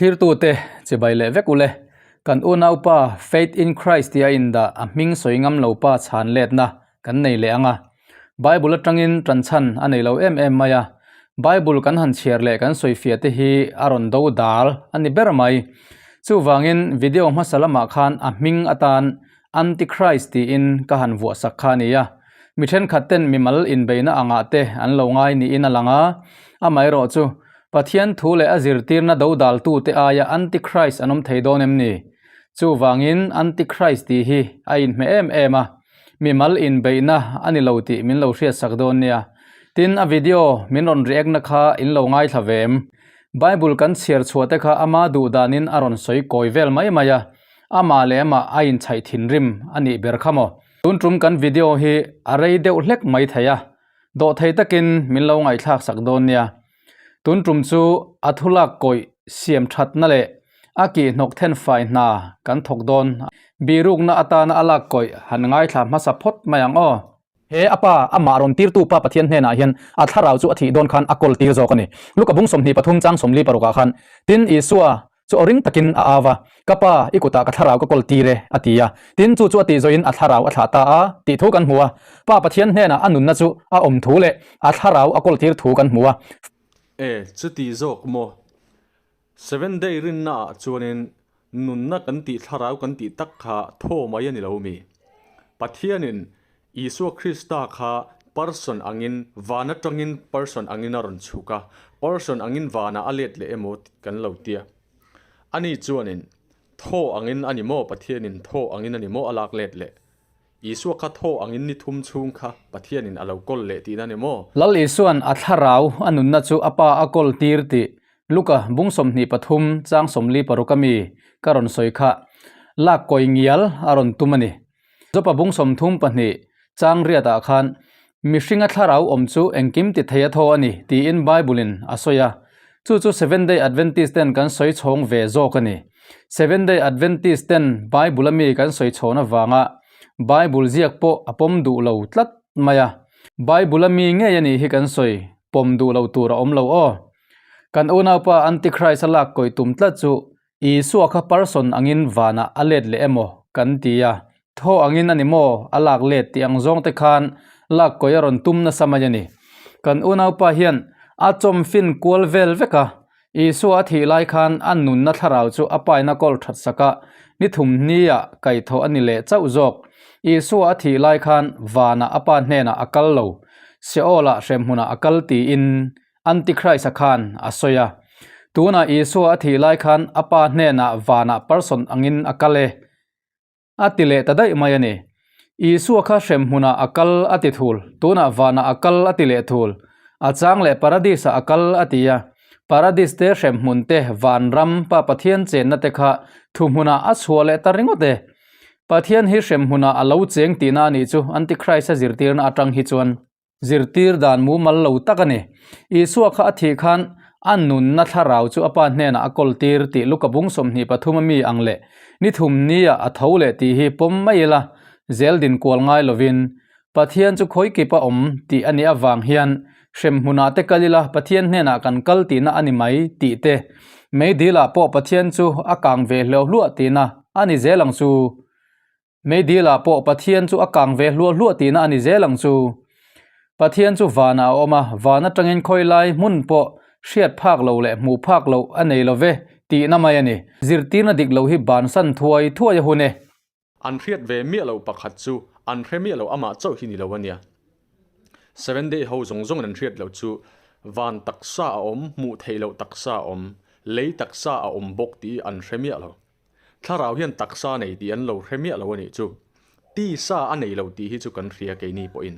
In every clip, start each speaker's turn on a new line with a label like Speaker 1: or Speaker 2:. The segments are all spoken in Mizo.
Speaker 1: Thlirtute chibai leh vek ule, kan unaupa Faith in Christ tia indah a hming sawi ngam lo pa chhan letna kan nei leh ang a. Bible atangin tanchhan a nei lo em em mai a, Bible kan han chhiar leh kan sawifiah te hi a rawn do dal a ni ber mai. Chuvangin video hmasa lamah khan a hming atan Antichrist tiin ka han vuahsak kha a ni a, mi thenkhat ten mimal inbeihna angah te an lo ngai niin a lang a, amaherawh chu Pathian thu leh a zirtirna dodaltute aia Antichrist an awm thei dawn em ni? Chuvangin Antichrist tih hi a inhmeh em em a, mimal inbeihna a ni lo tih min lo hriatsak dawn nia. Tin, a video min rawn react na kha in lo ngaithla ve em? Bible kan chhiar chhuah te kha ama duh danin a rawn sawi kawi vel mai mai a, amah leh amah a inchhaih thinrim a nih ber kha maw? Tun tum kan video hi a rei deuh hlek mai thei a, dawhthei takin min lo ngaihthlak sak dawn nia. Tun tum chu a thulak kawih siam thatna leh a kihhnawk then fai hna kan thawk dawn. Bihrukna atana a lak kawih han ngaithla hmasa phawt mai ang aw.
Speaker 2: He a pa, amah rawn tirtu pa Pathian hnenah hian a thlarau chu a thih dawn khan a kawl tir zawk a ni. Luka bung 23 chang 46 ah khan, Tin, Isua chu aw ring takin a au va, Ka pa, i kutah ka thlarau ka kawl tir e, a ti a. Tin, chu chu a tih zawhin a thlarau a thlah ta a, tih thu kan hmu a. Pa Pathian hnenah a nunna chu a awm thu leh a thlarau a kawl tir thu kan hmu a.
Speaker 3: E, chuti zawk maw? Seven Day rinnaah chuanin nunna kan tih thlarau kan tih tak kha thaw mai a ni lo mi? Pathianin Isua Krista kha person angin van atangin person angin a rawn chhuk a, person angin vanah a let leh emaw kan lo tia. Ani chuanin thaw angin a ni maw Pathianin thaw angin a ni maw a lak let leh? Isua kha thaw angin ni thum chhung kha Pathianin a lo kawl leh tihna a ni maw?
Speaker 1: Lal Isua'n a thlarau a nunna chu a Pa a kawl tir tih Luka bung 23 chang 46 a mi ka rawn sawi kha lak kawi ngial a rawn tum a ni. Jopa bung 32 chang riatah khan mihringa thlarau awm chu engkim ti thei a thaw a ni tiin Bible-in a sawi a. Chu chu Seventh Day Adventist ten kan sawi chhawng ve zawk a ni. Seventh Day Adventist ten Bible a mi kan sawi chhawn avanga Bible ziak pawh a pawm duh lo tlat mai a. Bible a mi ngei a nih hi kan sawi pawm duh lo tur a awm lo aw. Kan unaupa Antichrist a lak kawi tum tlat chu Isua kha person angin vanah a let leh emaw kan ti a, thaw angin a ni maw a lak let tih ang zawng te khan lak kawi a rawn tum nasa mai a ni. Kan unaupa hian a chawmfin kual vel vek a, Isua a thih lai khan a nunna thlarau chu a paina kawl that sak a, ni thum hniah kaihthawh a ni leh chauh zawk. Isua a thih lai khan vanah a pa hnenah a kal lo, Seol-ah hremhmunah a kal tiin Antichrist-a khan a sawi a. Tunah Isua a thih lai khan a Pa hnenah vanah person angin a kal e a ti leh ta daih mai a ni. Isua kha hremhmunah a kal a ti thul, tunah vanah a kal a ti leh thul. A chang leh Paradis-ah a kal a ti a. Paradis te hremhmun te vanram Pa Pathian chenna te kha thuhmunah a chhuah leh ta ringawt e. Pathian hi hremhmunah a lo cheng tihna a nih chu Antichrist-a zirtirna atang hi chuan. Zirtir dan mumal lo tak a ni. Isua kha a thih khan a nunna thlarau chu a Pa hnenah a kawltir tih Luka bung 23 a mi ang leh ni thum nia a tho leh tih hi pawm mai ila, zel din kual ngai lovin Pathian chu khawikip a awm tih a nih avang hian hremhmunah te kal ila Pathian hnenah kan kal tihna a ni mai tih te, meidilah pawh Pathian chu a kang ve hlo hluah tihna a ni zel ang chu. Meidil-ah pawh Pathian chu a kang ve hluah hluah tihna a ni zel ang chu. Pathian chu vanah a awm a, van atangin khawi lai hmun pawh hriat phak lo leh hmuh phak loh a nei lo ve tihna mai a ni. Zirtirna dik lo hi bansan thuai thuai a hun e.
Speaker 3: An hriat ve miah loh pakhat chu an hre miah lo amah chauh hi ni lo a nia. Seven Day ho zawng zawngin an hriat loh chu van taksa a awm, hmuh theih loh taksa a awm, lei taksa a awm bawk tih an hre miah lo. Thlarau hian taksa nei tih an lo hre miah lo a nih chu. Tisa a nei lo tih hi chu kan hria keini pawhin.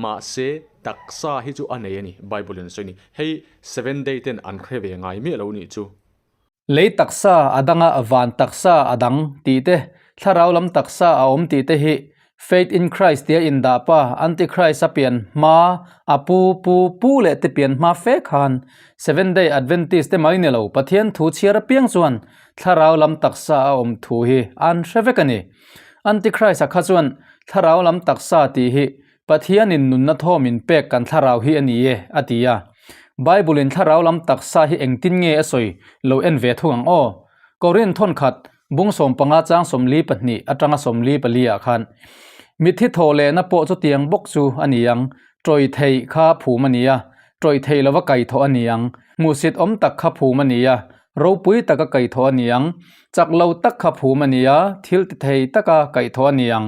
Speaker 3: Mahse, taksa hi chu a nei a ni, Bible in a sawi a ni. Hei Seven Day ten an hre ve ngai miah lo a nih chu.
Speaker 1: Lei taksa a danga van taksa a dang tih te, thlarau lam taksa a awm tih te hi Faith in Christ tia indah pa Antichrist a pian hma a pu pu pu leh te pian hma fe khan Seventh Day Adventist te mai ni lo Pathian thu chhiar apiang chuan thlarau lam taksa a awm thu hi an hre vek a ni. Antichrist a kha chuan thlarau lam taksa tih hi Pathianin nunna thawm in pek kan thlarau hi a ni e a ti a. Bible-in thlarau lam taksa hi engtin nge a sawi lo en ve thung ang aw. Korinth thawnkhat bung 15 chang 42 atanga 44 ah khan Mitthi thaw lehna pawh chutiang bawk chu a ni ang, tawih theih kha phum a ni a, tawih theih lova kaihthawh a ni ang, hmuhsit awm tak kha phum a ni a, ropui taka kaihthawh a ni ang, chak lo tak kha phum a ni a, thil ti thei taka kaihthawh a ni ang.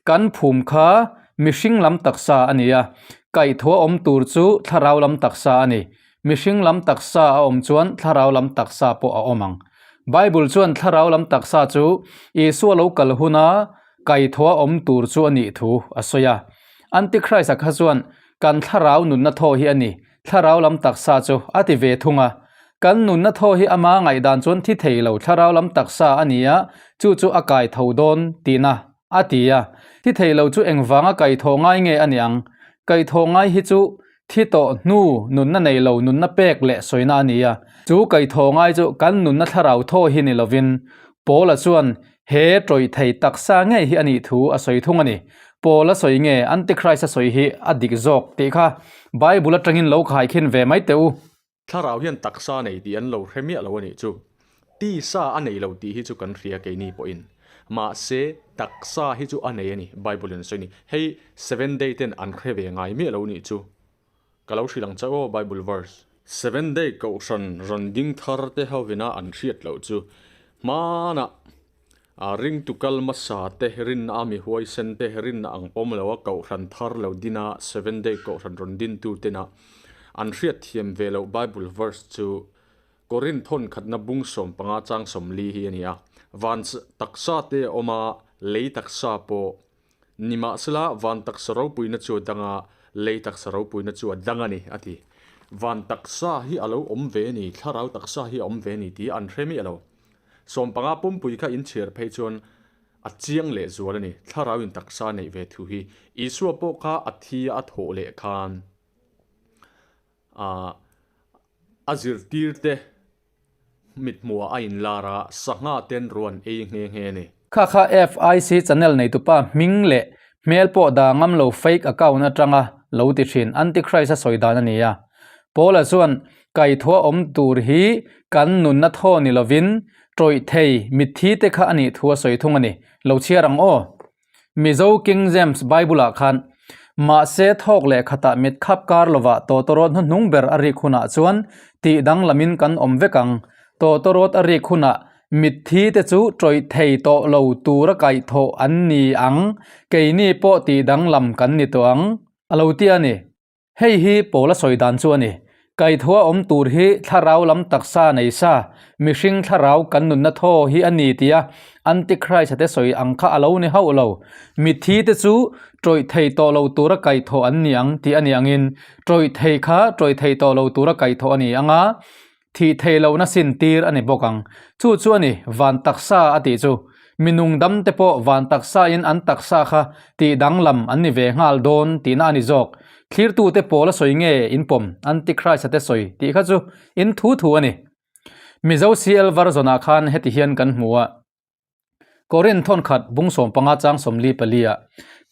Speaker 1: Kan phum kha mihring lam taksa a ni a, kaihthawh a awm tur chu thlarau lam taksa a ni. Mihring lam taksa a awm chuan thlarau lam taksa pawh a awm ang. Bible chuan thlarau lam taksa chu Isua lo kal huna kaihthawh a awm tur chu a nih thu a sawi a. Antichrist-a kha chuan kan thlarau nunna thaw hi a ni, thlarau lam taksa chu a ti ve thung a. Kan nunna thaw hi ama ngaihdan chuan thi thei lo thlarau lam taksa a ni a, chu chu a kai tho dawn tihna a ti a. Thi thei lo chu engvanga kaihthawh ngai nge a ni ang? Kaihthawh ngai hi chu thi tawh hnu nunna nei lo nunna pek leh sawina a ni a. Chu kaihthawh ngai chu kan nunna thlarau thaw hi ni lovin Paula chuan he tawih thei taksa ngei hi a nih thu a sawi thung a ni. Paula sawi nge Antichrist a sawi hi a dik zawk tih kha Bible atangin lo khaikhin ve mai teh u.
Speaker 3: Thlarau hian taksa nei tih an lo hre miah lo a nih chu. Tisa a nei lo tih hi chu kan hria keini pawhin. Mahse, taksa hi chu a nei a ni, Bible in a sawi a ni. Hei Seven Day ten an hre ve ngai miah lo a nih chu. Ka lo hrilh ang che aw Bible verse. Seven Day kohhran rawn ding thar te hovina an hriat loh chu hmanah A ringtu kal hmasa te rinna a mi huaisen te rinna ang pawm lo a kohhran thar lo din a Seven Day kohhran rawn din tu tena an hriat thiam ve loh Bible verse chu Korinth thawn khatna bung 15 chang 40 hi a ni a. Van taksa te a awm a, lei taksa pawh nimahsela van taksa ropuina chu a dang a, lei taksa ropuina chu a dang a ni a ti. Van taksa hi a lo awm ve a ni, thlarau taksa hi a awm ve a ni tih an hre miah lo. 15 pumpui kha inchhiar phei chuan a chiang leh zual a ni. Thlarau in taksa neih ve thu hi Isua pawh kha a thi a thawh leh khan ah a zirtir te mithmuh ah a inlar a, sangha ten ruan ei nghe nghe a ni.
Speaker 1: Kha kha FIC channel neitupa hming leh hmel pawh dah ngam lo fake account atanga lo ti thin Antichrist a sawi dan a ni a. Paula chuan Kaithuah awm tur hi kan nunna thaw ni lovin tawih thei mitthi te kha a nih thu a sawi thung a ni. Lo chhiar ang aw. Mizo King James Bible-ah khan, Mahse thawk leh khatah mit khap kar lovah tawtawrawt hnuhnung ber a rik hunah chuan tih danglamin kan awm vek ang. Tawtawrawt a rik hunah mitthi te chu tawih thei tawh lo tura kaihthawh an ni ang, keini pawh tih danglam kan ni tawh ang, a lo ti a ni. Hei hi Paula sawi dan chu a ni. Kaithuah awm tur hi thlarau lam taksa nei sa, mihring thlarau kan nunna thaw hi a ni tia Antichrist-a te sawi ang kha a lo ni hauh lo. Mitthi te chu tawih thei tawh lo tura kaihthawh an ni ang tih a ni angin, tawih thei kha tawih thei tawh lo tura kaihthawh a ni ang a, Thih theih lohna sin tir a ni bawk ang. Chu chu a ni, van taksa a tih chu. Mi nung dam te pawh van taksa in an taksa kha tih danglam an ni ve nghal dawn tihna a ni zawk. Thlirtute pawl a sawi nge in pawm, Antichrist-a te sawi tih kha chu in thu thu a ni. Mizo CL version-ah khan heti hian kan hmu a. Korinth thawnkhat bung 15 chang 44 ah,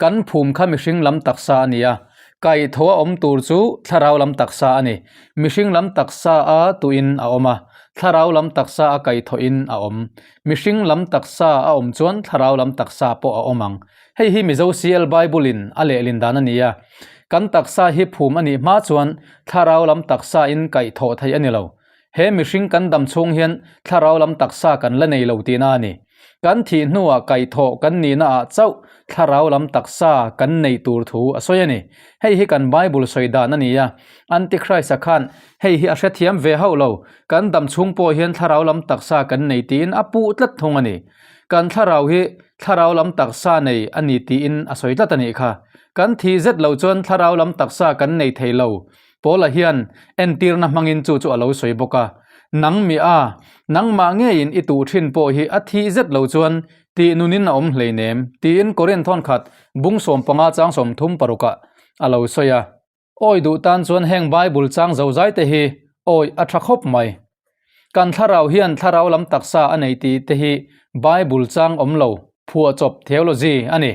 Speaker 1: Kan phum kha mihring lam taksa a ni a, kaihthawh a awm tur chu thlarau lam taksa a ni. Mihring lam taksa a tuin a awm a, thlarau lam taksa a kaihthawhin a awm. Mihring lam taksa a awm chuan thlarau lam taksa pawh a awm ang. Hei hi Mizo CL Bible in a lehlin dan a ni a. Kan taksa hi phum a nih hma chuan thlarau lam taksa in kaihthawh theih a ni lo. He mihring kan dam chhung hian thlarau lam taksa kan la nei lo tihna a ni. Kan thih hnuah kaihthawh kan nihna ah chauh thlarau lam taksa kan neih tur thu a sawi a ni. Hei hi kan Bible sawi dan a ni a, Antichrist-a khan hei hi a hrethiam ve hauh lo, kan dam chhung pawh hian thlarau lam taksa kan nei tiin a puh tlat thung a ni. Kan thlarau hi thlarau lam taksa nei a ni tiin a sawi tlat a nih kha. Kan thih zet lo chuan thlarau lam taksa kan nei thei lo Paula hian entirna hmangin chu chu a lo sawi bawk a, Nang mi a, nangmah ngeiin i tuh thin pawh hi a thih zet lo chuan tih nunin a awm hleinem, tiin Korinth thawnkhat bung 15 chang 36 ah a lo sawi a. Awi duh tan chuan heng Bible chang zozai te hi awi a tha khawp mai. Kan thlarau hian thlarau lam taksa a nei tih te hi Bible chang awm lo, phuahchawp theology a ni.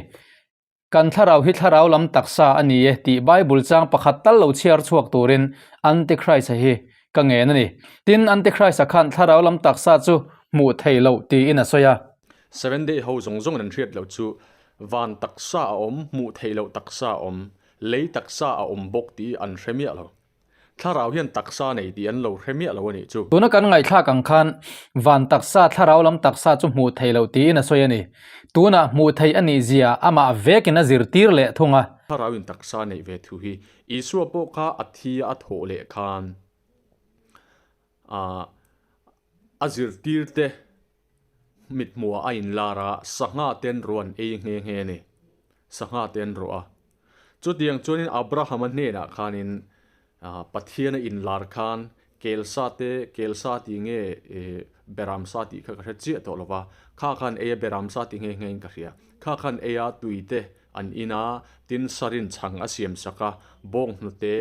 Speaker 1: Kan thlarau hi thlarau lam taksa a ni e tih Bible chang pakhat tal lo chhiar chhuak turin Antichrist-a hi ka ngen a ni. Tin, Antichrist-a khan thlarau lam taksa chu hmuh theih loh tiin a sawi a.
Speaker 3: Seven Day ho zawng zawngin an hriat loh chu van taksa a awm, hmuh theih loh taksa a awm, lei taksa a awm bawk tih an hre miah lo. Thlarau hian taksa nei tih an lo hre miah lo a nih chu.
Speaker 1: Tuna kan ngaihthlak ang khan van taksa, thlarau lam taksa chu hmuh theih loh tiin a sawi a ni. Tunah hmuh theih a nih zia amah vekin a zirtir leh thung a.
Speaker 3: Thlarau in taksa neih ve thu hi Isua pawh kha a thi a thawh leh khan a zirtir te mithmuah a inlar a, sangha te an ruah an ei nghe nghe a ni. Sangha te an ruah a. Chutiang chuanin Abrahama hnenah khanin Pathian a inlar khan kelsa te, kelsa tih nge beramsa tih kha ka hre chiah tawh lo va, kha khan ei a beramsa tih nghe nghe in ka hria. Kha khan ei a tui te an in a, tin sarin chhang a siam sak a, bawnghnute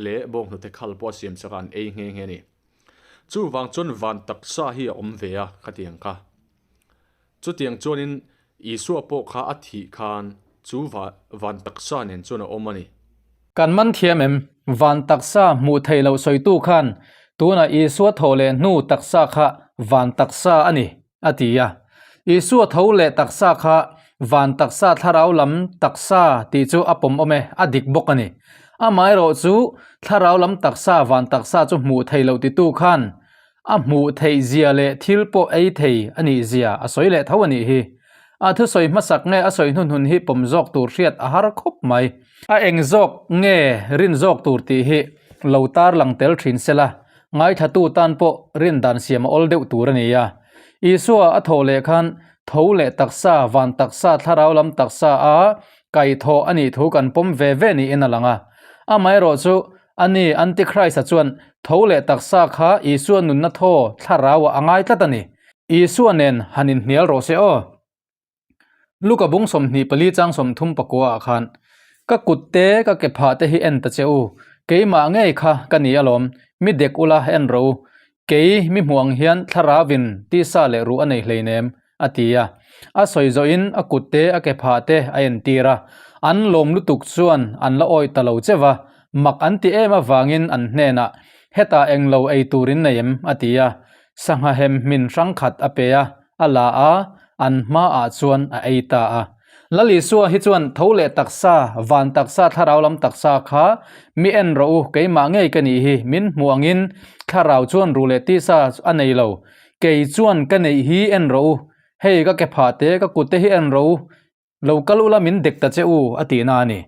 Speaker 3: leh bawnghnute khal pawh a siam sak a, an ei nghe nghe a ni. Chuvang chuan van taksa hi a awm ve a khatiang kha. Chutiang chuanin Isua pawh kha a thih khan chu van taksa nen chuan a awm a ni.
Speaker 1: Kan man thiam em? Van taksa hmuh theih loh sawitu khan tunah Isua thaw leh hnu taksa kha van taksa a ni. A ti a. Isua tho leh taksa kha van taksa thlarau lam taksa tih chu a pawm awm e, a dik bawk a ni. Amaherawh chu thlarau lam taksa van taksa chu hmuh theih loh titu khan a hmuh theih zia leh thil pawh ei thei a nih zia a sawi leh tho a nih hi. A thusawi hmasak nge a sawi hnuhnun hi pawm zawk tur hriat a har khawp mai. A eng zawk nge rin zawk tur tih hi lo tarlang tel thin sela Ngaithlatu tan pawh rin dan siam a awl deuh tur a ni a. Isua a thawh leh khan tho leh taksa, van taksa, thlarau lam taksa a kaihthawh a nih thu kan pawm ve ve niin a lang a. Amaherawh chu, ani Antichrist-a chuan tho leh taksa kha Isua nunna thaw thlarauah a ngai tlat a ni. Isua nen han inhnial rawh se aw. Luka bung 24 chang 34 ah khan, Ka kut te, ka ke phah te hi en ta che u, keimah ngei kha ka ni alawm, mi dek ula en rawh u, kei mi hmuh ang hian thlarauin tisa leh ruh a nei hleinem, a ti a. A sawi zawhin a kut te, a ke phah te a entir a. An lawm lutuk chuan an la awih ta lo che va, mak an ti em avangin an hnenah, Hetah englo ei tur in nei em? a ti a. Sangha hem hmin hrang khat a pe a, a la a, an hmaah chuan a ei ta a. Lal Isua hi chuan tho leh taksa, van taksa, thlarau lam taksa kha mi en rawh u, keimah ngei ka nih hi, min hmuh angin thlarau chuan ruh leh tisa a nei lo, kei chuan ka neih hi en rawh u, hei ka ke phah te, ka kut te hi en rawh u, Lo kal ula min dek ta che u, a tihna a ni.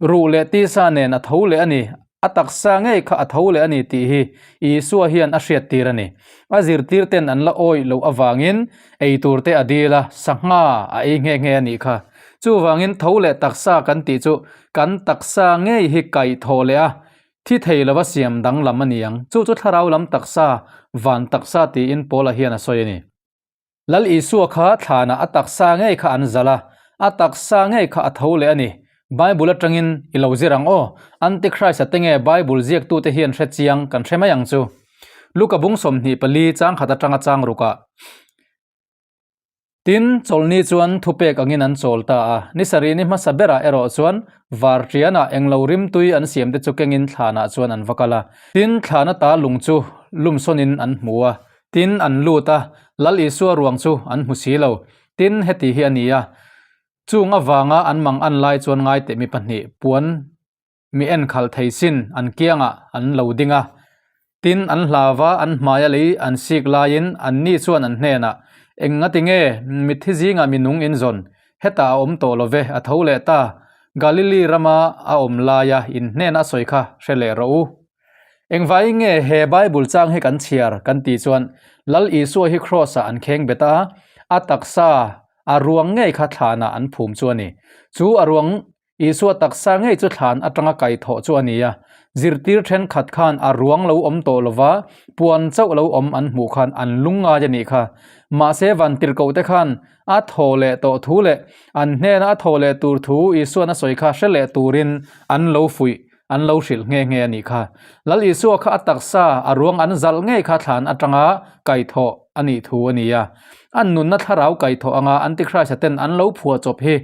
Speaker 1: Ruh leh tisa nen a tho leh a ni, a taksa ngei kha a tho leh a ni tih hi Isua hian a hriattir a ni. A zirtirten an la awih loh avangin ei turte a dil a, sangha a ei nghe nghe a nih kha. Chuvangin tho leh taksa kan tih chu kan taksa ngei hi kaih thawh leh a, thi thei lova siam danglam a ni ang. Chu chu thlarau lam taksa, van taksa tiin Paula hian a sawi a ni. Lal Isua kha thlanah a taksa ngei kha an zalh a, a taksa ngei kha a tho leh a ni. Bible atangin i lo zir ang aw. Antichrist-a te nge Bible ziaktute hian hre chiang kan hre mai ang chu. Luka bung 24 chang khat atanga chang rukah. Tin, chawlhni chuan thupek angin an chawl ta a. Ni sarih ni hmasa berah erawh chuan varṭianah englo rimtui an siamte chu kengin thlanah chuan an va kal a. Tin, thlan ata lung chu lumsawnin an hmu a. Tin, an lut a, Lal Isua ruang chu an hmu si lo. Tin, heti hi a ni a, chung avanga an mang an lai chuan ngaiteh mi pahnih puan mi en khalh thei sin an kiangah an lo ding a. Tin, an hlau va, an hmaia lei an sik laiin anni chuan an hnenah, Eng nga tinge mitthi zingah mi nung in zawn? Hetah a awm tawh lo ve, a tho leh ta. Galili rama a awm laia in hnena a sawi kha hre leh rawh u. Engvaiin nge he Bible chang hi kan chhiar kan tih chuan Lal Isua hi Kraws-ah an kheng bet a, a taksa a ruang ngei kha thlanah an phum chu a ni. Chu a ruang Isua taksa ngei chu thlan atanga kaihthawh chu a ni a. Zirtir thenkhat khan a ruang lo awm tawh lova puan chauh lo awm an hmuh khan an lungngai a nih kha. Mahse vantirhkohte khan a thaw leh tawh thu leh an hnena a thaw leh tur thu Isuan a sawi kha hre leh turin an lo fuih An lo hrilh nghe nghe a nih kha. Lal Isua kha a taksa, a ruang an zalh ngei kha thlan atanga kaihthawh a. a nih thu a ni a. An nunna thlarau kaihthawh anga Antichrist-a ten an lo phuah chawp hi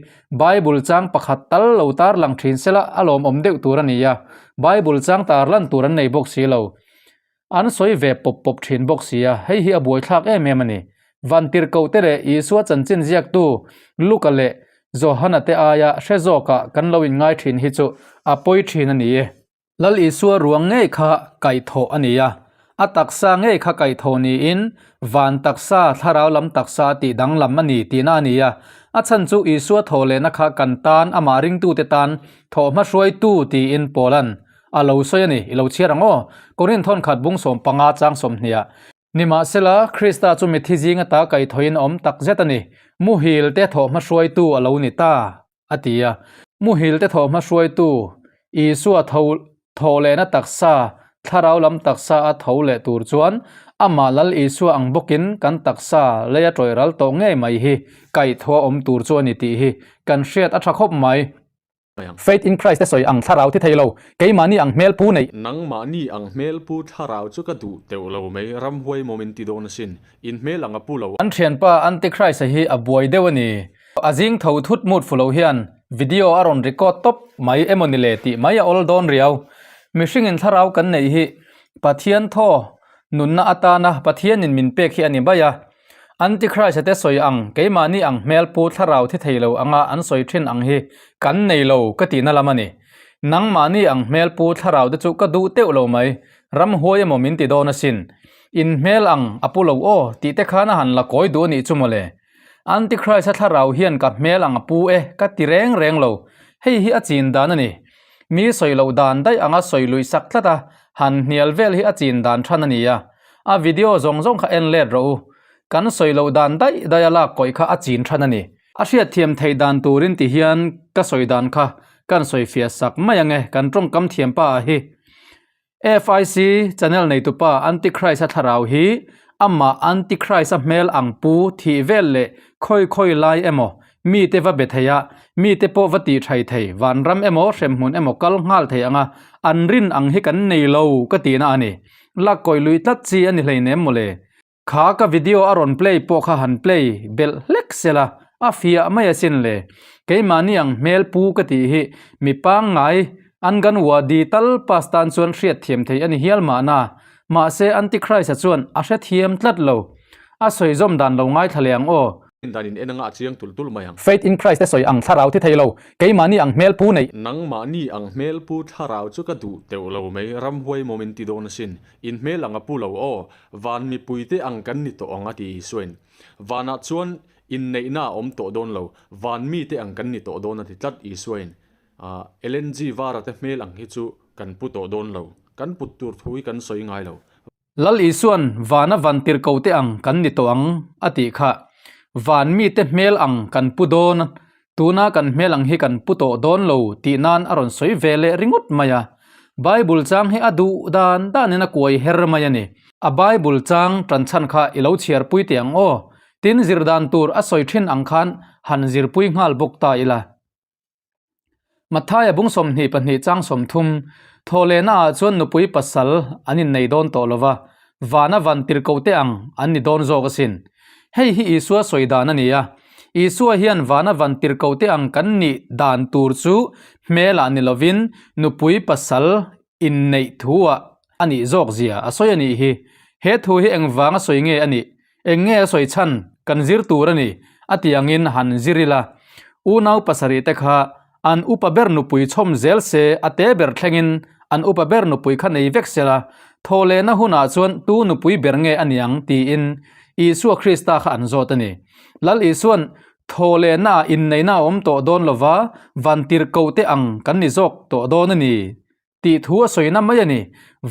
Speaker 1: Bible chang pakhat tal lo tarlang thin sela a lawmawm deuh tur a ni a, Bible chang tarlan tur an nei bawk si lo. An sawi ve pawp pawp thin bawk si a, hei hi a buaithlak em em a ni. Vantirhkohte leh Isua chanchin ziaktu Luka leh Johana te aia hre zawkah kan lo inngai thin hi chu a pawi thin a ni e. Lal Isua ruang ngei kha kaihthawh a ni a, a taksa ngei kha kaihthawh niin van taksa, thlarau lam taksa tih danglam a ni tihna a ni a. A chhan chu Isua thawh lehna kha kan tan, amah ringtute tan thawhhma hruaitu tiin Paula'n a lo sawi a ni. I lo chhiar ang aw. Korinth thawnkhat bung 15 chang 20 ah. Nimahsela, Krista chu mithi zinga ta kaihthawhin a awm tak zet a ni. Muhil te thawhhma hruaitu a lo ni ta. a ti a. Muhil te thawhhma hruaitu Isua tho thaw lehna taksa, thlarau lam taksa a tho leh tur chuan amah Lal Isua ang bawkin kan taksa leia tawih ral tawh ngei mai hi kaihthawh a awm tur chu a ni tih hi kan hriat a tha khawp mai.
Speaker 2: Faith in Christ te sawi ang thlarau thi thei lo, keimahni ang hmel pu neih.
Speaker 3: Nangmahni ang hmel pu thlarau chu ka duh teuh lo mai, ramhuai maw min ti dawn asin, in hmel ang a pu lo.
Speaker 1: An thianpa Antichrist-a hi a buai deuh a ni. A zing tho thut mut fu lo hian video a rawn record tawp mai emaw ni le tih mai a awl dawn riau. Mihringin thlarau kan neih hi Pathian thaw nunna atana Pathianin min pek hi a ni mai a. Antichrist-a te sawi ang keimahni ang hmel pu thlarau thi thei lo anga an sawi thin ang hi kan nei lo ka tihna lam a ni. Nangmahni ang hmel pu thlarau te chu ka duh teuh lo mai, ramhuai emaw min ti dawn asin. In hmel ang a pu lo aw tih te khan a han la kawi duh a nih chu mawle. Antichrist-a thlarau hian ka hmel ang a pu e ka ti reng reng lo. Hei hi a chin dan a ni. Mi sawi loh dan daih anga sawi luih sak tlat a, han hnial vel hi a chin dan than a ni a. A video zawng zawng kha en let rawh u. Kan sawi loh dan daih daih a lak kawih kha a chin than a ni. A hriatthiam theih dan turin ti hian ka sawi dan kha kan sawi fiah sak mai ang e, kan tawngkam thiam pa ah hi. FIC channel neitupa Antichrist-a thlarau hi amah Antichrist-a hmel ang pu thih vel leh khawi khawi lai emaw mite va be thei a, mite pawh va tih thai thei, vanram emaw hremhmun emaw kal nghal thei anga an rin ang hi kan nei lo ka tihna a ni. Lakkawi lui tlat chi a ni hleinem mawle. Kha ka video a rawn play pawh kha han play belh hlek sela a fiah mai asin le. Keimahni ang hmel pu ka tih hi mi pangngai Anganwadi tal pass tan chuan hriat thiam thei a ni hial mahna. Mahse Antichrist-a chuan a hrethiam tlat lo. A sawi zawm dan lo ngaithla leh ang aw.
Speaker 3: Dan in en anga a chiang tulh tulh mai ang.
Speaker 2: Faith in Christ te sawi ang thlarau thi thei lo, keimahni ang hmel pu neih.
Speaker 3: Nangmahni ang hmel pu thlarau chu ka duh teuh lo mai, ramhuai maw min ti dawn asin. In hmel ang a pu lo aw. Van mipuite ang kan ni tawh ang a ti Isuain. Vanah chuan inneihna a awm tawh dawn lo, van mite ang kan ni tawh dawn a ti tlat Isuain. LNG vara te hmel ang hi chu kan pu tawh dawn lo, kan put tur thu hi kan sawi ngai lo.
Speaker 1: Lal Isuan vana van tirhkohte ang kan ni tawh ang a tih kha. Van mite hmel ang kan pu dawn Tuna kan hmel ang hi kan pu tawh dawn lo tih nan a rawn sawi ve leh ringawt mai a. Bible chang hi a duh dan danin a kuai her mai a ni. A Bible chang tan chhan kha i lo chhiarpui teh ang aw. Tin zir dan tur a sawi thin ang khan han zirpui nghal bawk ta ila. Mathaia bung 22 chang 30, Thawhlehna ah chuan nupui pasal an innei dawn tawh lova, Vana van tirhkohte ang an ni dawn zawk asin. Hei hi Isua sawi dan a ni a. Isua hian vana van tirhkohte ang kan nih dan tur chu hmelah ni lovin nupui pasal inneih thu-ah a nih zawk zia a sawi a nih hi. He thu hi engvanga sawi nge a nih? Eng nge a sawi chhan? Kan zir tur a ni, a ti angin han zir ila. Unau pasarih te kha an upa ber nupui chhawm zel se, a te ber thlengin an upa ber nupui kha nei vek sela, thawhlehna hunah chuan tu nupui ber nge a niang tiin Isua Krista kha an zawt a ni. Lal Isua'n thawhlehnaah inneihna a awm tawh dawn lova, vantirhkohte ang kan ni zawk tawh dawn a ni. Tih thu a sawina mai a ni.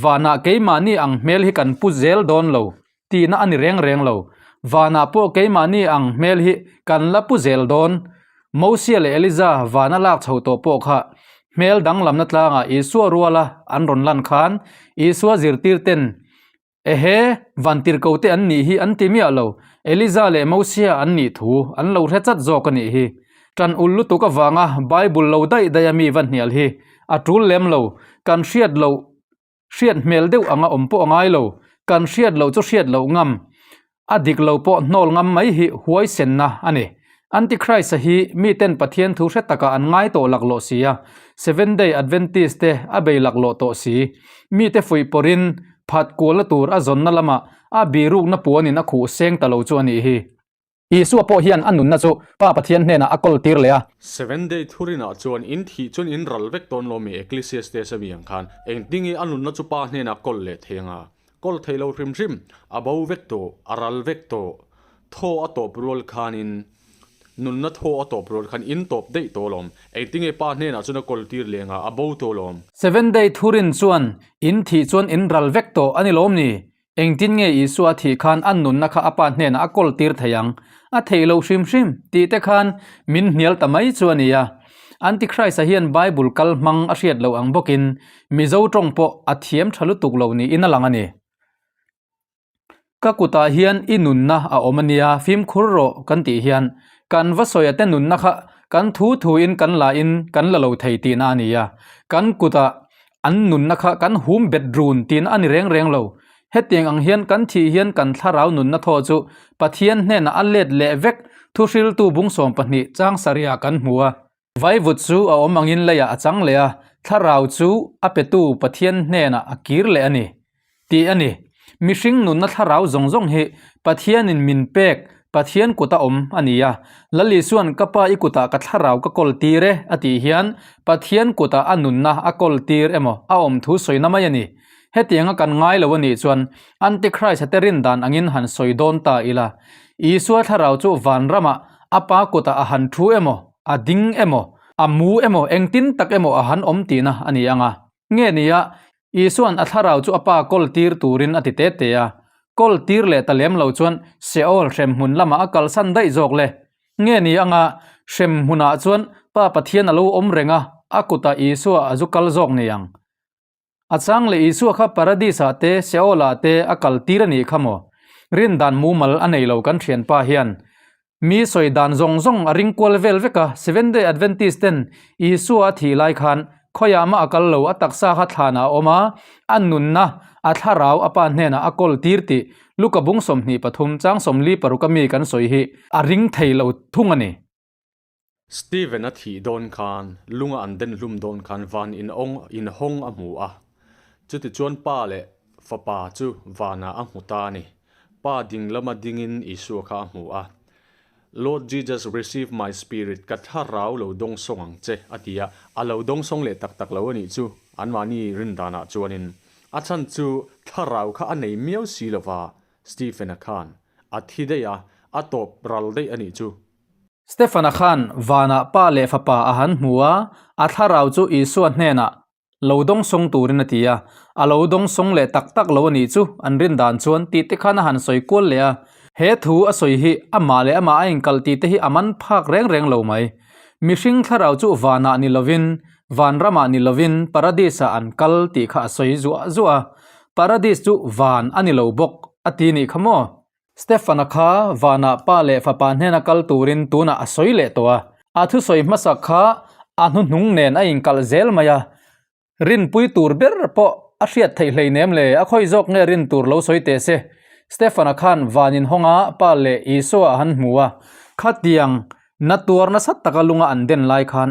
Speaker 1: Vanah keimahni ang hmel hi kan pu zel dawn lo tihna a ni reng reng lo. Vanah pawh keimahni ang hmel hi kan la pu zel dawn. Mosia leh Eliza vana lak chho tawh pawh kha hmel danglamna tlangah Isua ruala an rawn lan khan Isua zirtirten Ehe, vantirhkote an nih hi an ti miah lo, Eliza leh Mosia an nih thu an lo hre chat zawk a nih hi. Ṭan ul lutuk avanga Bible lo daih daih a mi va hnial hi a ṭul lem lo, kan hriat loh hriat hmel deuh anga awm pawh a ngai lo, kan hriat loh chu hriat loh ngam. A dik lo pawh hnawl ngam mai hi huaisenna a ni. Antichrist-a hi miten Pathian thu hre takah an ngai tawh laklawh si a, Seventh Day Adventist te a bei laklawh tawh si. Mite fuih pawrhin phat kualna tur a zawnna lamah a birukna puanin a khuh seng ta lo chu a nih hi.
Speaker 2: Isua pawh hian a nunna chu Pa Pathian hnenah a kawl tir leh a.
Speaker 3: Seventh Day thurinah chuan in thih chuan in ral vek dawn lo mi Ecclesiastes a mi ang khan engtinge a nunna chu Pa hnenah kawl leh thei anga kawl thei lo hrim hrim, a bo vek tawh, a ral vek tawh, thaw a tawp rual khanin nunna thaw a tawp rual khan in tawp daih tawh alawm, engtinge Pa hnenah chuan a kawl tir leh anga a bo tawh alawm.
Speaker 1: Seventh Day thurin chuan in thih chuan in ral vek tawh a ni lawm ni? Engtin nge Isua thih khan a nunna kha a Pa hnenah a kawl tir thei ang? A theih loh hrim hrim tih te khan min hnial ta mai chu a ni a. Antichrist-a hian Bible kal hmang a hriat loh ang bawkin Mizo tawng pawh a thiam tha lutuk lo niin a lang a ni. Ka kutah hian i nunna a awm a nia, fimkhur rawh kan tih hian kan va sawi ate nunna kha kan thu thuin kan la in kan la lo thei tihna a ni a. Kan kutah An nunna kha kan hum bet run tiin a ni reng reng lo. Hetiang ang hian kan thih hian kan thlarau nunna thaw chu Pathian hnenah a let leh vek thuhriltu bungsawm pahnih chang sarihah kan hmu a. Vaivut chu a awm angin leiah a chang leh a, thlarau chu a petu Pathian hnenah a kir leh a ni. Tih a ni. Mihring nunna thlarau zawng zawng hi Pathianin min pek, Pathian kuta awm a ni a. Lal Isua'n ka Pa i kutah ka thlarau ka kawl tir e a tih hian Pathian kutah a nunna a kawl tir emaw a awm thu sawina mai a ni. Hetianga kan ngai lo a nih chuan Antichrist-a te rin dan angin han sawi dawn ta ila. Isua thlarau chu vanramah a Pa kutah a han thu emaw, a ding emaw, a mu emaw engtin tak emaw a han awm tihna a ni ang a. Nge nia, Isua'n a thlarau chu a pa kawl tir turin a ti te te a. Kawl tir leh ta lem lo chuan Sheol hremhmun lamah a kalsan daih zawk le. Nge ni anga hremhmunah chuan Pa Pathian a lo awm reng a, a kutah Isua a zu kal zawk nei ang. A chang leh Isua kha Paradis-ah te Sheol-ah te a kal tir a nih kha maw? Rindan mumal a nei lo kan thianpa hian. Mi sawi dan zawng zawng a ring kual vel vek a, Seventh-day Adventist ten Isua a thih lai khan khawiah mah a kal lo, a taksa kha thlanah a awm a, a nunna, a thlarau a pa hnenah a kawl tir tih Luka bung 23 chang 46 a mi kan sawi hi a ring thei lo thung a ni.
Speaker 3: Stephen a thih dawn khan, lunga an den hlum dawn khan van inawng inhawng a hmu a. Chutichuan pa leh fapa chu vanah a hmu ta a ni. Pa ding lama dingin Isua kha a hmu a. Lord Jesus receive my spirit, ka thlarau lo dawngsawng ang che, a ti a. A lo dawngsawng leh tak tak lo a nih chu, anmahni rindanah chuanin. A chhan chu thlarau kha a nei miau si lova, Stephen-a khan a thi daih a, a tawp ral daih a nih chu.
Speaker 1: Stefana khan vanah Pa leh Fapa a han hmu a, a thlarau chu Isua hnenah lo dawngsawng turin a ti a, a lo dawngsawng leh tak tak lo a nih chu an rin dan chuan tih te khan a han sawi kual leh a. He thu a sawi hi amah leh amah a inkalh tih te hi a man phak reng reng lo mai. Mihring thlarau chu vanah ni lovin, vanramah ni lovin Paradis-ah an kal tih kha a sawi zuah zuah a, Paradis chu van a ni lo bawk a ti nih kha maw? Stefana kha vanah pa leh fapa hnena kal turin tunah a sawi leh tawh a. A thusawi hmasak kha a hnuhnung nen a inkalh zel mai a, rinpui tur ber pawh a hriat theih hleinem le, a khawi zawk nge rin tur lo sawi teh se. Stefana khan van inhawnga pa leh Isua a han hmu a, khatiang na tuar nasa taka lunga an den lai khan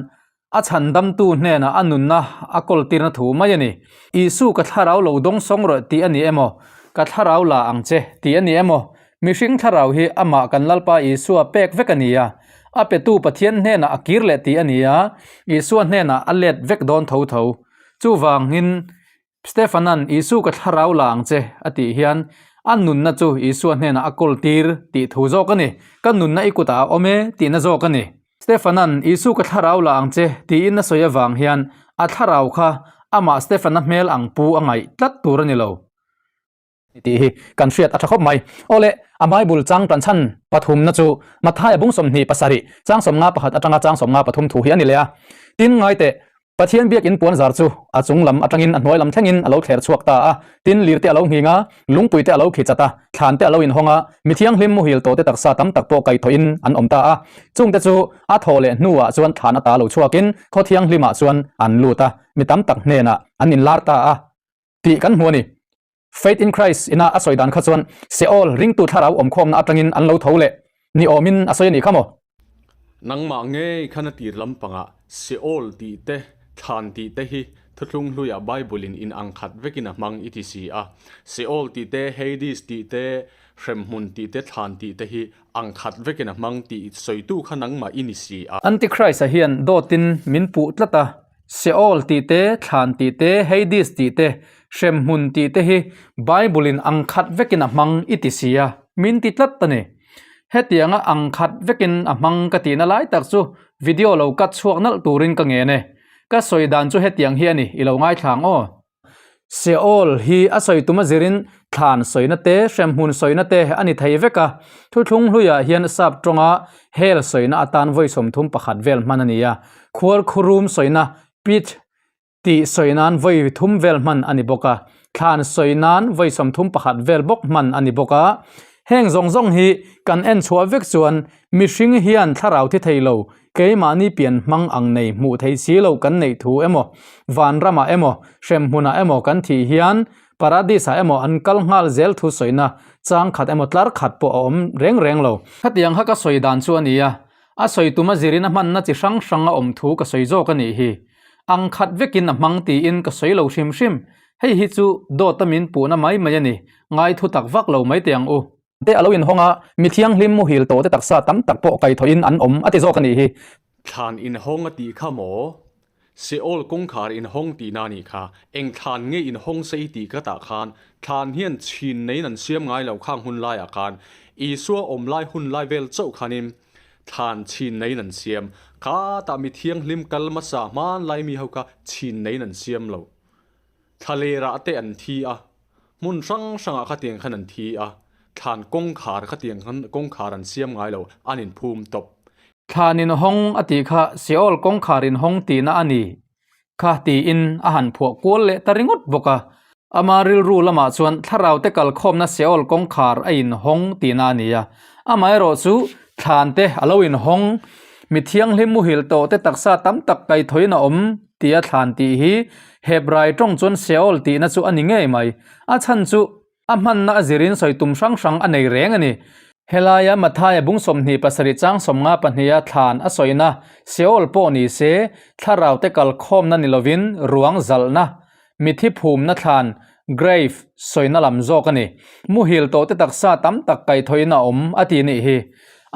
Speaker 1: A chhandamtu hnenah a nunna a kawltirna thu mai a ni. Isu ka thlarau lo dawng sawng rawh tih a ni emaw, ka thlarau la ang che tih a ni emaw, mihring thlarau hi amah kan Lalpa Isua pek vek a ni a, a petu Pathian hnenah a kir leh tih a ni a, Isua hnenah a let vek dawn tho tho. Chuvangin Stefanan Isu ka thlarau la ang che a tih hian a nunna chu Isua hnenah a kawl tir tih thu zawk a ni. Ka nunna i kutah a awm e tihna zawk a ni. Stefanan Isu ka thlarau la ang che tiin a sawi avang hian a thlarau kha amah Stefana hmel ang pu a ngaih tlat tur a ni lo.
Speaker 2: Tih hi kan hriat a tha khawp mai. Awle, a Bible chang tan chhan pathumna chu Mathaia bung 27, chang 51 atanga chang 53 thu hi a ni leh a. Tin, ngai teh, Pathian biakin puan zar chu a chung lam atangin a hnuai lam thlengin a lo thler chhuak ta a, tin, lir te a lo nghing a, lungpui te a lo khi chat a, thlan te a lo inhawng a, mi thianghlim muhil tawh te taksa tam tak pawh kaihthawhin an awm ta a. Chungte chu a thawh leh hnuah chuan thlan ata lo chhuakin khaw thianghlimah chuan an lut a, mi tam tak hnenah an inlar ta a tih kan hmu a ni. Faith in Christ ina a sawi dan kha chuan Seol ringtu thlarau awmkhawmna atangin an lo tho leh ni awmin a sawi a nih kha maw?
Speaker 3: Nangmah ngei khan a tir lampangah Seol tih te, thlan tih te hi thuthlung hluiah Bible-in in ang khat vekin a hmang i ti si a. Seol tih te, Hades tih te, hremhmun tih te, thlan tih te hi ang khat vekin a hmang tih sawitu kha nangmah i ni si a.
Speaker 1: Antichrist-a hian dawtin min puh tlat a, Seol tih te, thlan tih te, Hades tih te, hremhmun tih te hi Bible-in ang khat vekin a hmang i ti si a, min ti tlat a ni. Hetianga ang khat vekin a hmang ka tihna lai tak chu video lo cut chhuak nalh turin ka ngen e. Ka sawi dan chu hetiang hi a ni, i lo ngaithla ang aw. Seol hi a sawi tum a zirin thlan sawina te, hremhmun sawina te a ni thei vek a. Thuthlung hluiah hian sap tawnga hell sawina atan vawi 31 vel hman a ni a. Khuarkhurum sawina, pit, Tih sawi nan vawi thum vel hman a ni bawk a, thlan sawi nan vawi 31 vel bawk hman a ni bawk a. Heng zawng zawng hi kan en chhuah vek chuan mihring hian thlarau thi thei lo, keimahni pian hmang ang nei hmuh thei si lo kan neih thu emaw, vanramah emaw, hremhmunah emaw kan thih hian Paradis-ah emaw an kal nghal zel thu sawina chang khat emaw tlar khat pawh a awm reng reng lo. Khatiang kha ka sawi dan chu a ni a, a sawi tum a zirin a hmanna chi hrang hrang a awm thu ka sawi zawk a nih hi. Ang khat vekin a hmang tiin ka sawi lo hrim hrim. Hei hi chu dawta min puhna mai mai a ni, ngai thu tak vak lo mai teh ang u.
Speaker 2: Te a lo inhawng a, mi thianghlim muhil tawhte taksa tam tak pawh kaithawhin an awm a ti zawk a nih hi.
Speaker 3: Thlan inhawng a tih kha maw? Seol kawngkhar inhawng tihna a nih kha. Eng thlan nge inhawng se i tih ka tah khan, thlan hian chhin neiin an siam ngai lo khang hun laiah khan. Isua awm lai hun lai vel chauh khanin Thlan chhin neiin an siam. Kha tah mi thianghlim kal hmasa hmanlai mi ho kha chhin neiin an siam lo. Thlalerah te an thi a, hmun hrang hrangah khatiang khan an thi a, thlan kawngkhar khatiang khan kawngkhar an siam ngai lo, an inphum tawp.
Speaker 1: Thlan inhawng a tih kha Seol kawngkhar inhawng tihna a ni. Kha tiin a han phuah kual leh ta ringawt bawk a. Ama rilru lamah chuan thlarau te kalkhawmna Seol kawngkhar a inhawng tihna a ni a. Amaherawh chu thlan te a lo inhawng, mi thianghlim muhil tawh te taksa tam tak kaithawiin a awm tia thlan tih hi Hebrai tawng chuan Seol tihna chu a ni ngei mai. A chhan chu A hmanna a zirin sawi tum hrang hrang a nei reng a ni. Helaia Mathaia bung 27 chang 50 pahniha thlan a sawina Seol pawh ni se, thlarau te kal khawmna ni lovin ruang zalhna, mithi phumna thlan, grave, sawina lam zawk a ni. Muhil tawh te taksa tam tak kaihthawhin a awm a ti nih hi.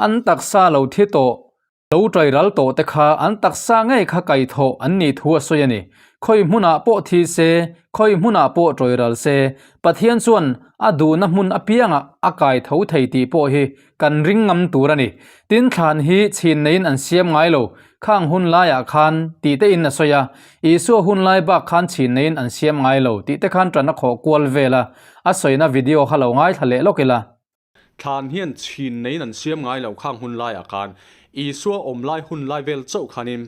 Speaker 1: An taksa lo thi tawh Lo ṭai ral tawh te kha an taksa ngei kha kaihthawh an nih thu a sawi a ni. Khawi hmunah pawh thi se, khawi hmunah pawh ṭawi ral se, Pathian chuan a duhna hmun apiangah a kaitho thei tih pawh hi kan ring ngam tur a ni. Tin thlan hi chhin neiin an siam ngai lo, khang hun laiah khan tih te in a sawi a, Isua hun lai bak khan chhin neiin an siam ngai lo tih te khan ṭan a khawh kual vel a, a sawina video kha lo ngaithla leh lawk ila.
Speaker 3: Thlan hian chhin neiin an siam ngai lo khang hun laiah khan Isua awm lai hun lai vel chauh khanin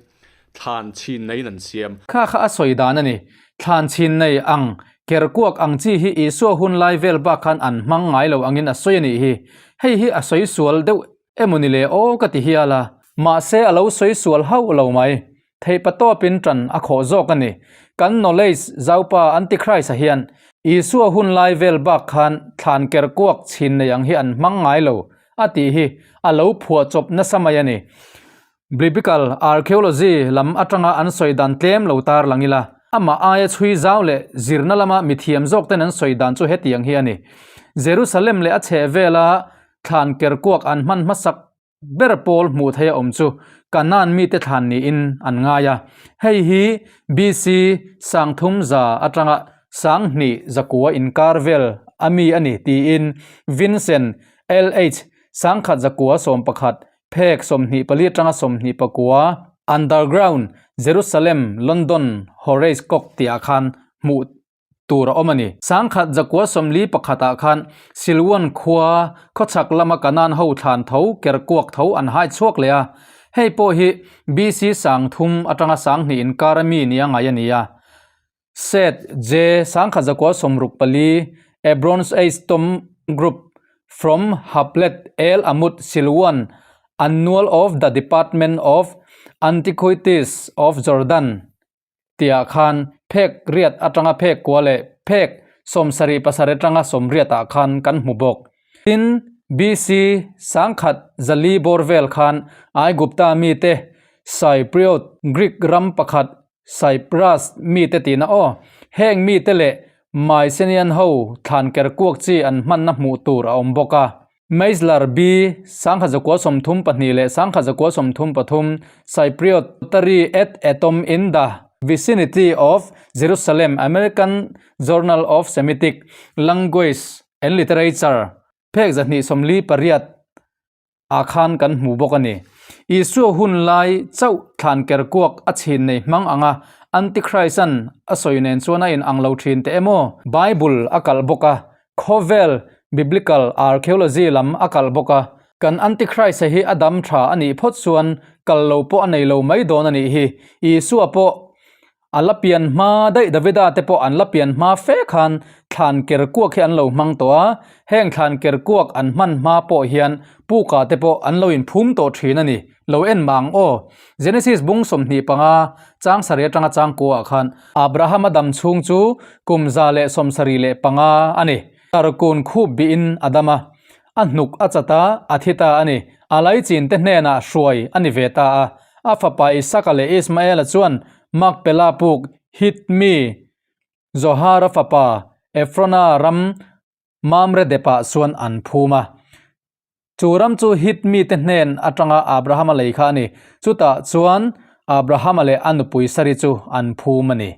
Speaker 3: thlan chhin neiin an siam.
Speaker 1: Kha kha a sawi dan a ni. Thlan chhin nei ang, kerkuak ang chi hi Isua hun lai vel bak khan an hmang ngai lo angin a sawi a nih hi. Hei hi a sawi sual deuh emaw ni le aw ka ti hial a. Mahse a lo sawi sual hauh lo mai. Theihpatawpin ṭan a khawh zawk a ni. Kan knowledge zaupa Antichrist-a hian Isua hun lai vel bak khan thlan ker kuak chhin nei ang hi an hmang ngai lo a tih hi a lo phuah chawp nasa mai a ni. Biblical archaeology lam atanga an sawi dan tlem lo tar lang ila, amah aia chhui zau leh zirna lama mithiam zawk ten an sawi dan chu hetiang hi a ni. Jerusalem leh a chhehvela thlan ker kuak an hman hmasak ber pawl hmuh theih a awm chu Kanaan mite thlan niin an ngai a. Hei hi BC 3000 atanga 2100 inkar vel a mi a ni tiin Vincent LH 1911 phek 24 atanga 29 Underground Jerusalem London Horace Cock tihah khan hmuh tur a awm a ni. 1141 ah khan Silwan khua khawchhak lama Kanaan ho thlan tho kerkuak tho an hai chhuak leh a, hei pawh hi BC 3000 atanga 2000 inkar a mi nia ngai a ni a. Seth J 1964 A Bronze Age Tomb Group from Haplet El Amud Silwan Annual of the Department of Antiquities of Jordan. Tihah khan phek riat atanga phek kua leh phek 77 atanga 80 ah khan kan hmu bawk. Tin, BC 1000 zali bawr vel khan Aigupta mite Cypriot, Greek ram pakhat Cyprus mite tihna aw, heng mite leh Mycenaean ho thlan ker kuak chi an hmanna hmuh tur a awm bawk a. Meisler B. 1932 leh 1933, Cypriot Tari et Etom in the Vicinity of Jerusalem, American Journal of Semitic Language and Literature, phek 248 ah khan kan hmu bawk a ni. Isua hun lai chauh thlan ker kuak a chhin nei hmang anga Antichrist-an a sawi nen chuan a inang lo thin teh emaw? Bible a kalh bawk a, Khawvel Biblical Archaeology lam a kalh bawk a, kan Antichrist-a hi a dam tha a nih phawt chuan kal lo pawh a nei lo mai dawn a nih hi. Isua pawh a la pian hma daih Davida te pawh an la pian hma fe khan thlan ker kuak hi an lo hmang tawh a, heng thlan ker kuak an hman hma pawh hian puka te pawh an lo inphum tawh thin a ni. Lo en mah ang aw. Genesis bung 25 chang sarih atanga chang kuaah khan Abrahama dam chhung chu kum 175 a ni. Tarkun khup bihin a dam a, a hnuk a chat a, a thi ta a ni. A laichin te hnenah hruai a ni ve ta a. A fapa Isaka leh Ismaela chuan Makpela puk Hit mi Zohara fapa Efrona ram Mamre depah chuan an phum a. Chu ram chu Hit mite hnen atanga Abrahama lei kha a ni. Chutah chuan Abrahama leh a nupui Sari chu an phum a ni.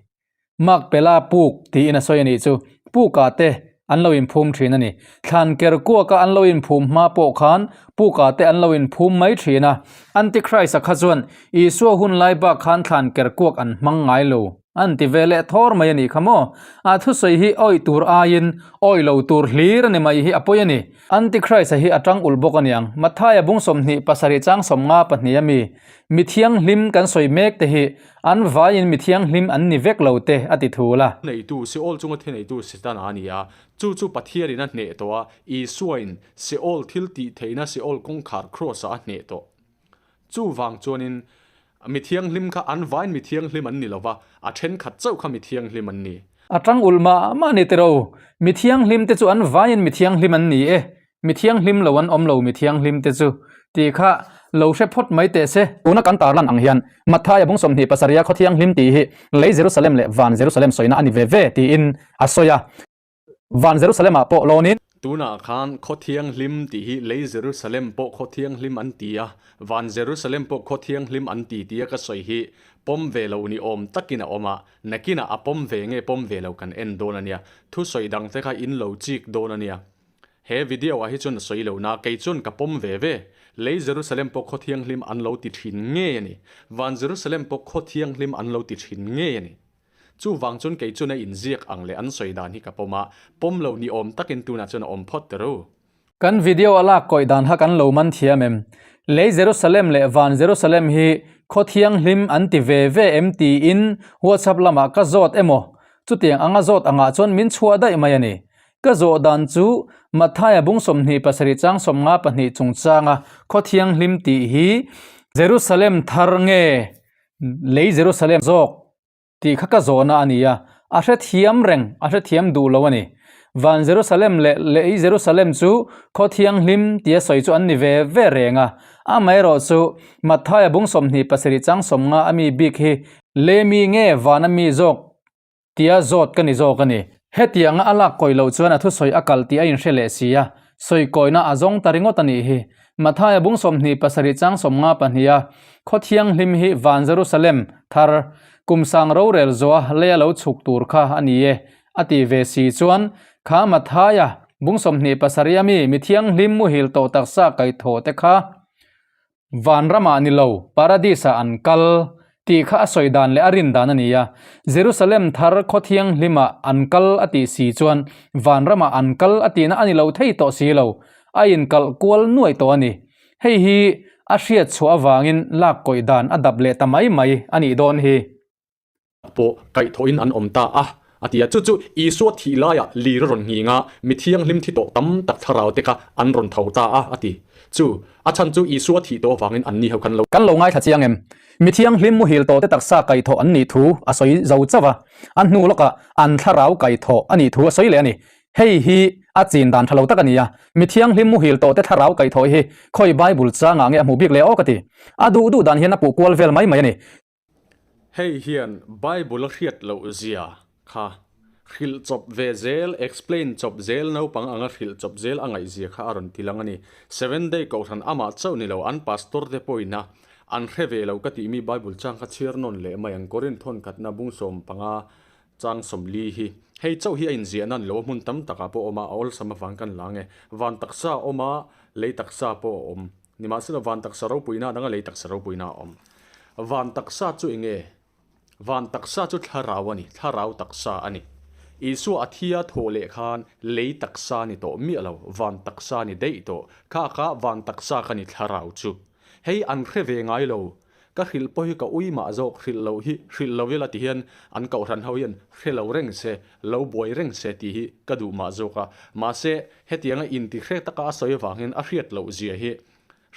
Speaker 1: Makpela puk tiin a sawi a nih chu. Pukah te an lo inphum thin a ni. Thlan ker kuaka an lo inphum hma pawh khan pukah te an lo inphum mai thin a. Antichrist-a kha chuan Isua hun lai bak khan thlan ker kuak an hmang ngai lo. An ti ve leh thawr mai a nih kha maw? A thusawi hi awih tur aiin awih lo tur hlir a ni mai hi a pawi a ni. Antichrist-a hi a tang ulh bawk a niang. Mathaia bung 27 chang 52 a mi, Mi thianghlim kan sawi mek te hi an vaiin mi thianghlim an ni vek lo te a ti thul a.
Speaker 3: Neitu, Seol chunga thi neitu Setana a ni a, chu chu Pathianin a hneh tawh a, Isuain Seol thil tih theihna Seol kawngkhar Kraws-ah a hneh tawh. Chuvang chuanin mi thianghlim kha an vain mi thianghlim an ni lo va, a thenkhat chauh kha mi thianghlim an ni.
Speaker 1: A tang ulh mah mah ni tiro, mi thianghlim te chu an vaiin mi thianghlim an ni e, mi thianghlim lo an awm lo mi thianghlim te chu tih kha lo hre phawt mai teh se.
Speaker 2: Tuna kan tarlan ang hian Mathaia bung 27 a khaw thianghlim tih hi lei Jerusalem leh van Jerusalem sawina a ni ve ve tiin a sawi a. Van Jerusalem ah pawh lawnin.
Speaker 3: Tunah khan khaw thianghlim tih hi lei Jerusalem pawh khaw thianghlim an ti a, van Jerusalem pawh khaw thianghlim an ti tia ka sawi hi pawm ve lo ni awm takin a awm a, nakinah a pawm ve nge pawm ve lo kan en dawn a nia, thusawi dangte kha in lo chik dawn a nia. He video ah hi chuan a sawi lo na, kei chuan ka pawm ve ve. Lei Jerusalem pawh khaw thianghlim an lo ti thin ngei a ni, van Jerusalem pawh khaw thianghlim an lo ti thin ngei a ni. Chuvang chuan kei chuan a inziak ang leh an sawi dan hi ka pawm a, pawm lo ni awm takin tunah chuan a awm phawt ta ru.
Speaker 1: Kan video a lak kawih dan kha kan lo man thiam em? Lei Jerusalem leh van Jerusalem hi khaw thianghlim an ti ve ve em tiin WhatsApp lamah ka zawt emaw? Chutiang anga zawt angah chuan min chhuah daih mai a ni. Ka zawh dan chu Mathaia bung 27 chang 52 chungchanga khaw thianghlim tih hi Jerusalem thar nge lei Jerusalem zawk Tih kha ka zawhna a ni a, a hrethiam reng, a hrethiam duh lo a ni. Van Jerusalem leh lei Jerusalem chu khaw thianghlim tia sawi chu an ni ve ve reng a. Amaherawh chu, Mathaia bung 27 chang 50 a mi bik hi lei mi nge vana mi zawk tia zawt ka ni zawk a ni. Hetianga a lak kawih loh chuan a thusawi a kalh tih a inhre leh si a, sawi kawihna a zawng ta ringawt a nih hi. Mathaia bung 27 chang 52 a khaw thianghlim hi van Jerusalem thar kum sang rorel zawha leia lo chhuk tur kha a ni e a ti ve si chuan kha Mathaia bung 27 a mi mi thianghlim muhil tawh taksa kaihthawh te kha Vanramah ni lo, Paradis-ah an kal tih kha a sawi dan leh a rin dan a ni a. Jerusalem thar khaw thianghlimah an kal a tih si chuan Vanramah an kal a tihna a ni lo thei tawh si lo, a inkalh kual nuaih tawh a ni. Hei hi a hriat chhuah avangin lak kawih dan a dap leh ta mai mai a nih dawn hi.
Speaker 3: Pawh kaihthawhin an awm ta a. A ti a, chu chu Isua thih laiah lir a rawn nghing a, mi thianghlim thi tawh tam tak thlarau te kha an rawn tho ta a, a ti. Chu, a chhan chu Isua thih tawh avangin anni ho khan lo.
Speaker 2: Kan lo ngaithla chiang em? Mi thianghlim muhil tawh te taksa kaihthawh an nih thu a sawi zo chauh a, a hnu lawkah an thlarau kaihthawh a nih thu a sawi leh a ni. Hei hi a chin dan tha lo tak a ni a, mi thianghlim muhil tawh te thlarau kaihthawh hi khawi Bible changah nge a hmuh bik leh aw ka ti. A duh duh dan hian a puh kual vel mai mai a ni.
Speaker 3: Hei hian Bible a hriat loh zia kha hrilh chawp ve zel, explain chawp zel, naupang anga hrilh chawp zel a ngaih zia kha a rawn ti lang a ni. Seven Day Kohhran amah chauh ni lo, an pastor te pawhin a an hre ve lo ka tih mi Bible chang kha chhiar nawn leh mai ang. Korinth thawn khatna bung 15 chang 40 hi hei chauh hi a inziah nan lo a hmun tam takah pawh a awm a, a awlsam avang kan la nge. Van taksa a awm a, lei taksa pawh a awm. Nimahsela van taksa ropuina a dang a, lei taksa ropuina a awm. Van taksa chu eng nge? Van taksa chu thlarau a ni, thlarau taksa a ni. Isua a thia thawh leh khan lei taksa a ni tawh miah lo, van taksa a ni daih tawh. Kha kha van taksa kha ni thlarau chu. Hei an hre ve ngai lo. Ka hrilh pawh hi ka ui mah zawk, hrilh loh hi hrilh lo ila ti hian an kohhran ho hian hre lo reng se, lo buai reng se tih hi ka duh mah zawk a. Mahse, hetianga intihre taka a sawi avangin a hriat loh zia hi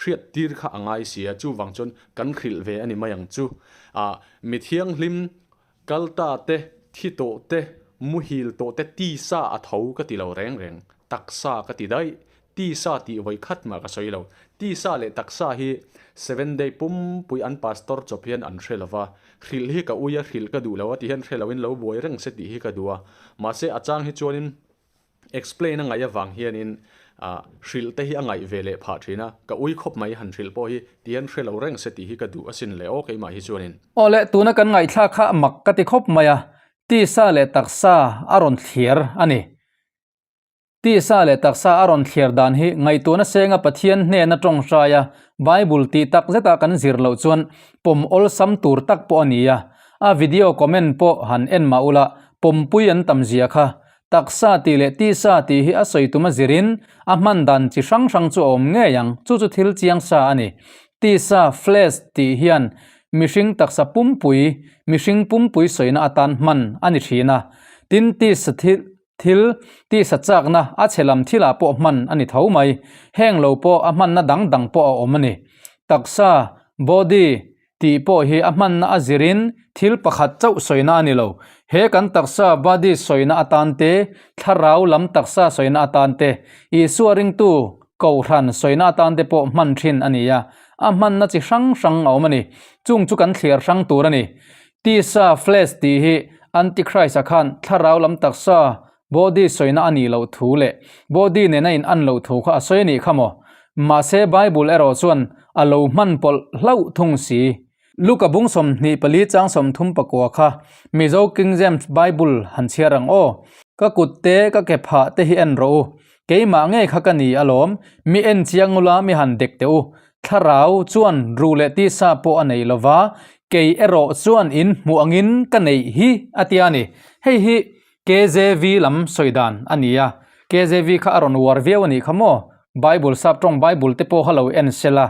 Speaker 3: hriat tir kha a ngai si a, chuvang chuan kan hrilh ve a ni mai ang chu. Ah, mi thianghlim kal ta te, thi tawh te, muhil tawh te tisa a tho ka ti lo reng reng, taksa ka ti daih, tisa tih vawi khat mah ka sawi lo. Tisa leh taksa hi Seven Day pumpui an pastor chawp hian an hre lo va, hrilh hi ka ui a, hrilh ka duh lo a ti hian hre loin lo buai reng se tih hi ka duh a, mahse a chang hi chuanin Explain a ngaih avang hianin hrilh te hi a ngaih ve leh phah thin a, ka ui khawp mai han hrilh pawh hi ti hian hre lo reng se tih hi ka duh asin le aw keimah hi chuanin.
Speaker 1: Aw le, tuna kan ngaihthlak kha mak ka ti khawp mai a, tisa leh taksa a rawn thliar a ni. Tisa leh taksa a rawn thliar dan hi ngaihtuahna senga Pathian hnena tawngtai a, Bible tih tak zeta kan zir loh chuan pawm awlsam tur tak pawh a ni a, a video comment pawh han en mah ula pawmpui an tam zia kha Taksa tih leh tisa tih hi a sawi tum a zirin a hman dan chi hrang hrang chu a awm ngei ang, chu chu thil chiang sa a ni. Tisa, flesh, tih hian mihring taksa pumpui, mihring pumpui sawina atan hman a ni thin a. Tin, tisa thil, thil, tisa chakna a chhe lam thilah pawh hman a ni tho mai. Heng lo pawh a hmanna dang dang pawh a awm a ni. Taksa, body, Tih pawh hi a hmanna a zirin thil pakhat chauh sawina a ni lo. He kan taksa, body, sawina atan te, thlarau lam taksa sawina atan te, Isua ringtu kohhran sawina atan te pawh hman thin a ni a. A hmanna chi hrang hrang a awm a ni. Chung chu kan thliar hrang tur a ni. Tisa, flesh, tih hi Antichrist-a khan thlarau lam taksa, body, sawina a nih loh thu leh body nena in an loh thu kha a sawi a nih kha maw? Mahse Bible erawh chuan a lo hman pawlh hlauh thung si. Luka bung 24 chang 34 kha Mizo King James Bible han chhiar ang aw. Ka kut te ka ke phah te hi en rawh u. Keimah ngei kha ka ni alawm. Mi en chiang ula mi han dek teh u. Thlarau chuan ruh leh tisa pawh a nei lova, kei erawh chuan in hmuh angin ka neih hi a tia ni. Hei hi KJV lam sawi dan a ni a, KJV kha a rawn uar viau a nih kha maw? Bible sap tawng Bible te pawh kha lo en sel a,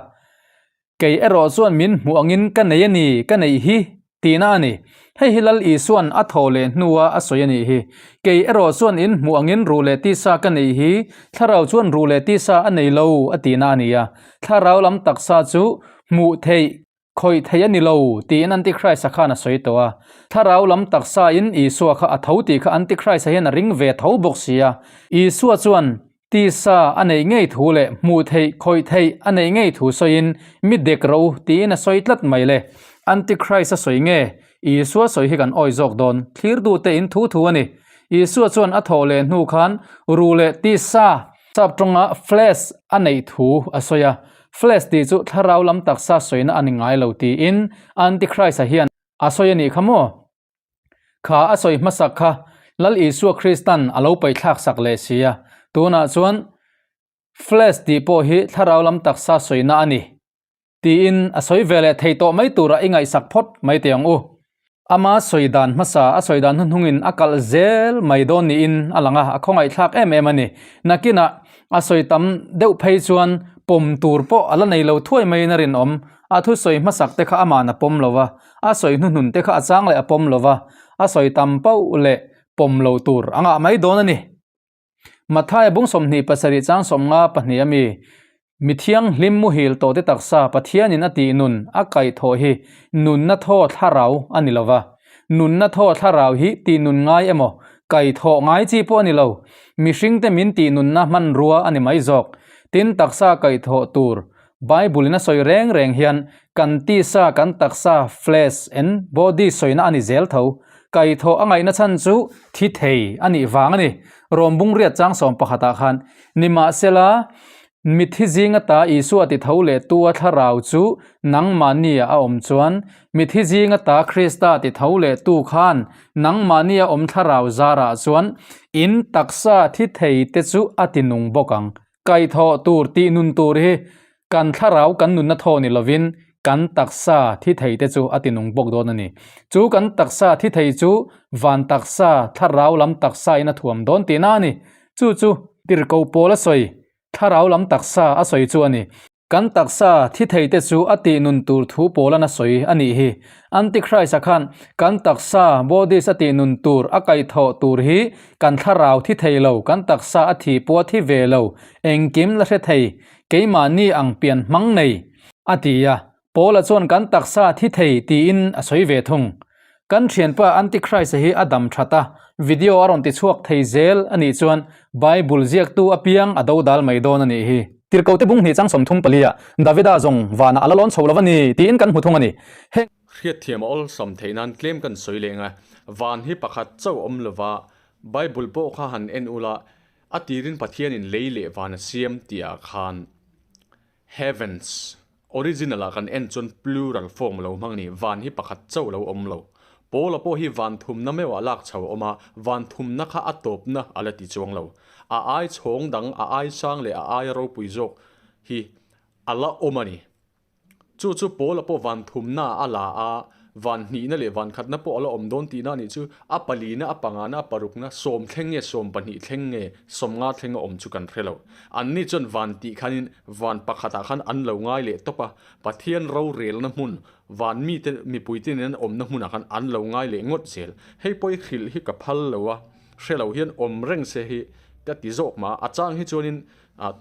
Speaker 1: kei erawh chuan min hmuh angin ka nei a ni, ka neih hi tihna a ni. Hei hi Lal Isua'n a thaw leh hnua a sawi a nih hi. Kei erawh chuan in hmuh angin ruh leh tisa ka neih hi, thlarau chuan ruh leh tisa a nei lo a tihna a ni a. Thlarau lam taksa chu hmuh theih Khawih thei a ni lo, tiin Antichrist-a khan a sawi tawh a. Thlarau lam taksain Isua kha a tho tih kha Antichrist-a hian a ring ve tho bawk si a. Isua chuan tisa a neih ngei thu leh hmuh theih, khawih theih a neih ngei thu sawiin, Mi dek rawh u, tiin a sawi tlat mai le. Antichrist-a sawi nge? Isua sawi hi kan awi zawk dawn. Thlir dute in thu thu a ni. Isua chuan a thawh leh hnu khan ruh leh tisa, sap tawnga flesh, a neih thu a sawi a. Flesh tih chu thlarau lam taksa sawina a ni ngai lo tiin Antichrist-a hian a sawi a nih kha maw? Kha a sawi hmasak kha Lal Isua Kristan a lo paihthlak sak leh si a. Tunah chuan flesh tih pawh hi thlarau lam taksa sawina a ni. Tiin a sawi ve leh thei tawh mai turah i ngaihsak phawt mai teh ang u. Ama sawi dan hmasa, a sawi dan hnuhnungin a kalh zel mai dawn niin a lang a, a khawngaihthlak em em a ni. Nakinah a sawi tam deuh phei chuan pawm tur pawh a la nei lo thuai maiin a rinawm. A thusawi hmasak te kha ama'n a pawm lo va, a sawi hnuhnun te kha a chang leh a pawm lo va, a sawi tam pauh leh. pawm lo tur a ngah mai dawn a ni. Mathaia bung 27 chang 52 a mi, Mi thianghlim muhil tawhte taksa Pathianin a tih nun a kaihthawh hi nunna thaw thlarau a ni lova. Nunna thaw thlarau hi tih nun ngai emaw, kaihthawh ngai chi pawh a ni lo. Mihringte min tih nunna hmanrua a ni mai zawk. Tin, taksa kaihthawh tur Bible in a sawi reng reng hian kan tisa, kan taksa, flesh and body sawina a ni zel tho. Kaihthawh a ngaihna chhan chu thi thei a nih vang a ni. Rawm bungriat chang sawm pakhatah khan, Nimahsela, mithi zing ata Isua ti tho leh tu a thlarau chu nangmahnia a awm chuan, mithi zing ata Krista ti tho leh tu khan nangmahnia awm thlarau zarah chuan in taksa thi thei te chu a ti nung bawk ang. Kaihthawh tur tih nun tur hi kan thlarau kan nunna thaw ni lovin kan taksa thi thei te chu a ti nung bawk dawn a ni. Chu kan taksa thi thei chu van taksa, thlarau lam taksa in a thuam dawn tihna a ni. Chu chu tirhkoh pawl a sawi, thlarau lam taksa a sawi chu a ni. Kan taksa thi thei te chu a tih nun tur thu pawlan a sawi a nih hi. Antichrist-a khan kan taksa, bodies, a tih nun tur, a kaihthawh tur hi kan thlarau thi thei lo, kan taksa a thi pawh a thi ve lo, engkim la hre thei, keimahni ang pian hmang nei, a ti a. Paula chuan kan taksa thi thei tiin a sawi ve thung. Kan thianpa Antichrist-a hi a dam that a, video a rawn ti chhuak thei zel a nih chuan Bible ziaktu apiang a dodal mai dawn a nih hi.
Speaker 2: Tirhkote bung hnih chang 34 ah Davida zawng vanah a la lawn chho lo a ni tiin kan hmu thung a ni. Heng.
Speaker 3: Hriatthiam a awlsam theih nan tlem kan sawi leng a, van hi pakhat chauh awm lova Bible pawh kha han en ula, a tirin Pathianin lei leh van a siam tihah khan Heavens, Original ah kan en chuan plural form lo hmang a ni, van hi pakhat chauh lo awm lo. Paula pawh hi van thumna meuh ah lak chho a awm a, van thumna kha a tawpna a la ti chuang lo. A ai chhawng dang, a ai sang leh a aia ropui zawk hi a la awm a ni. Chu chu Paula pawh van thumna ah a la a, Van hnihna leh van khatna pawh a la awm dawn tihna a nih chu, a palina, a pangana, a parukna, sawm thleng nge, sawm pahnih thleng nge, sawmnga thleng a awm chu kan hre lo. Anni chuan van tih khanin van pakhatah khan an lo ngai leh tawp a, Pathian rorelna hmun, van mite, mipuite nen an awmna hmunah khan an lo ngai leh ngawt zel. Hei pawh i hrilh hi ka phal lo a, hre lo hian awm reng se hi ka ti zawk mah a, a chang hi chuanin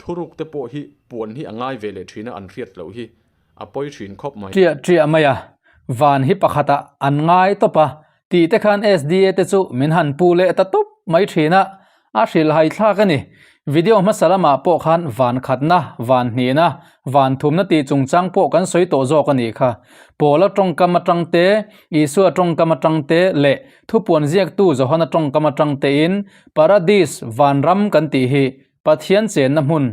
Speaker 3: thuruk te pawh hi puan hi a ngai ve leh thin a, an hriat loh hi. A pawi thin khawp mai.
Speaker 1: Ṭiah ṭiah mai a, van hi pakhatah an ngai tawp a, tih te khan SDA te chu min han pu leh ta tawp mai thin a, a hrilhhai thlak a ni. Video hmasa lamah pawh khan van khatna, van hnihna, van thumna tih chungchang pawh kan sawi tawh zawk a nih kha. Paula tawngkam atang te, Isua tawngkam atang te leh thupuan ziaktu Johana tawngkam atang tein Paradis, vanram kan tih hi Pathian chenna hmun,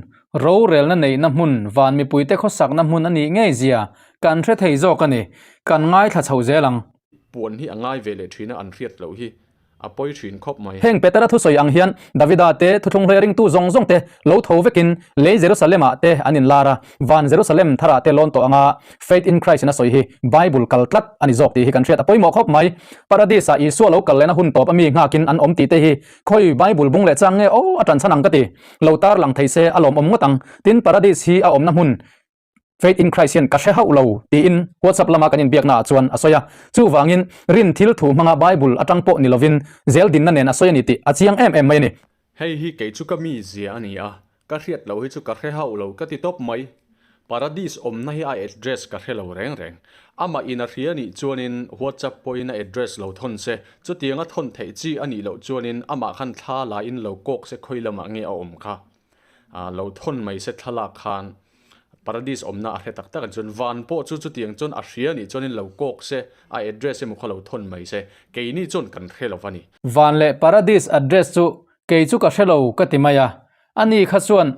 Speaker 1: rorelna neihna hmun, van mipuite khawsakna hmun a nih ngei zia kan hre thei zawk a ni. Kan ngaithla chho zel ang.
Speaker 3: Puan hi a ngai ve leh thin a, an hriat loh hi a pawi thin khawp mai.
Speaker 2: Heng Petera thusawi ang hian Davida te, thuthlung hlei ringtu zawng zawng te lo tho vekin lei Jerusalem ah te an inlar a, van Jerusalem tharah te lawn tawh anga Faith in Christ in a sawi hi Bible kal tlat a ni zawk tih hi kan hriat a pawimawh khawp mai. Paradis ah Isua lo kal lehna hun tawp a mi nghakin an awm tih te hi Khawi Bible bung leh chang nge aw a ṭan chhan ang ka ti. Lo tar lang thei se a lawmawm ngawt ang. Tin Paradis hi a awmna hmun Faith in Christ hian ka hre hauh lo tiin WhatsApp lama kan inbiakna ah chuan a sawi a. Chuvangin rin thil thu hmanga Bible aṭang pawh ni lovin zel dinna nen a sawi a ni tih a chiang em em mai a ni.
Speaker 3: Hei hi kei chu ka mizia a ni a, Ka hriat loh hi chu ka hre hauh lo ka ti tawp mai. Paradis awmna hi a address ka hre lo reng reng. Amah in a hria nih chuanin WhatsApp pawhin a address lo thawn se, chutiang a thawn theih chi a nih loh chuanin amah khan thla la in lo kawk se khawi lamah nge a awm kha. Lo thawn mai se thlalak khan Paradis awmna a hre tak tak ang chuan van pawh chu chutiang chuan a hria nih chuanin lo kawk se, a address emaw kha lo thawn mai se, keini chuan kan hre lo va ni.
Speaker 1: Van leh Paradis address chu Kei chu ka hre lo ka ti mai a, ani kha chuan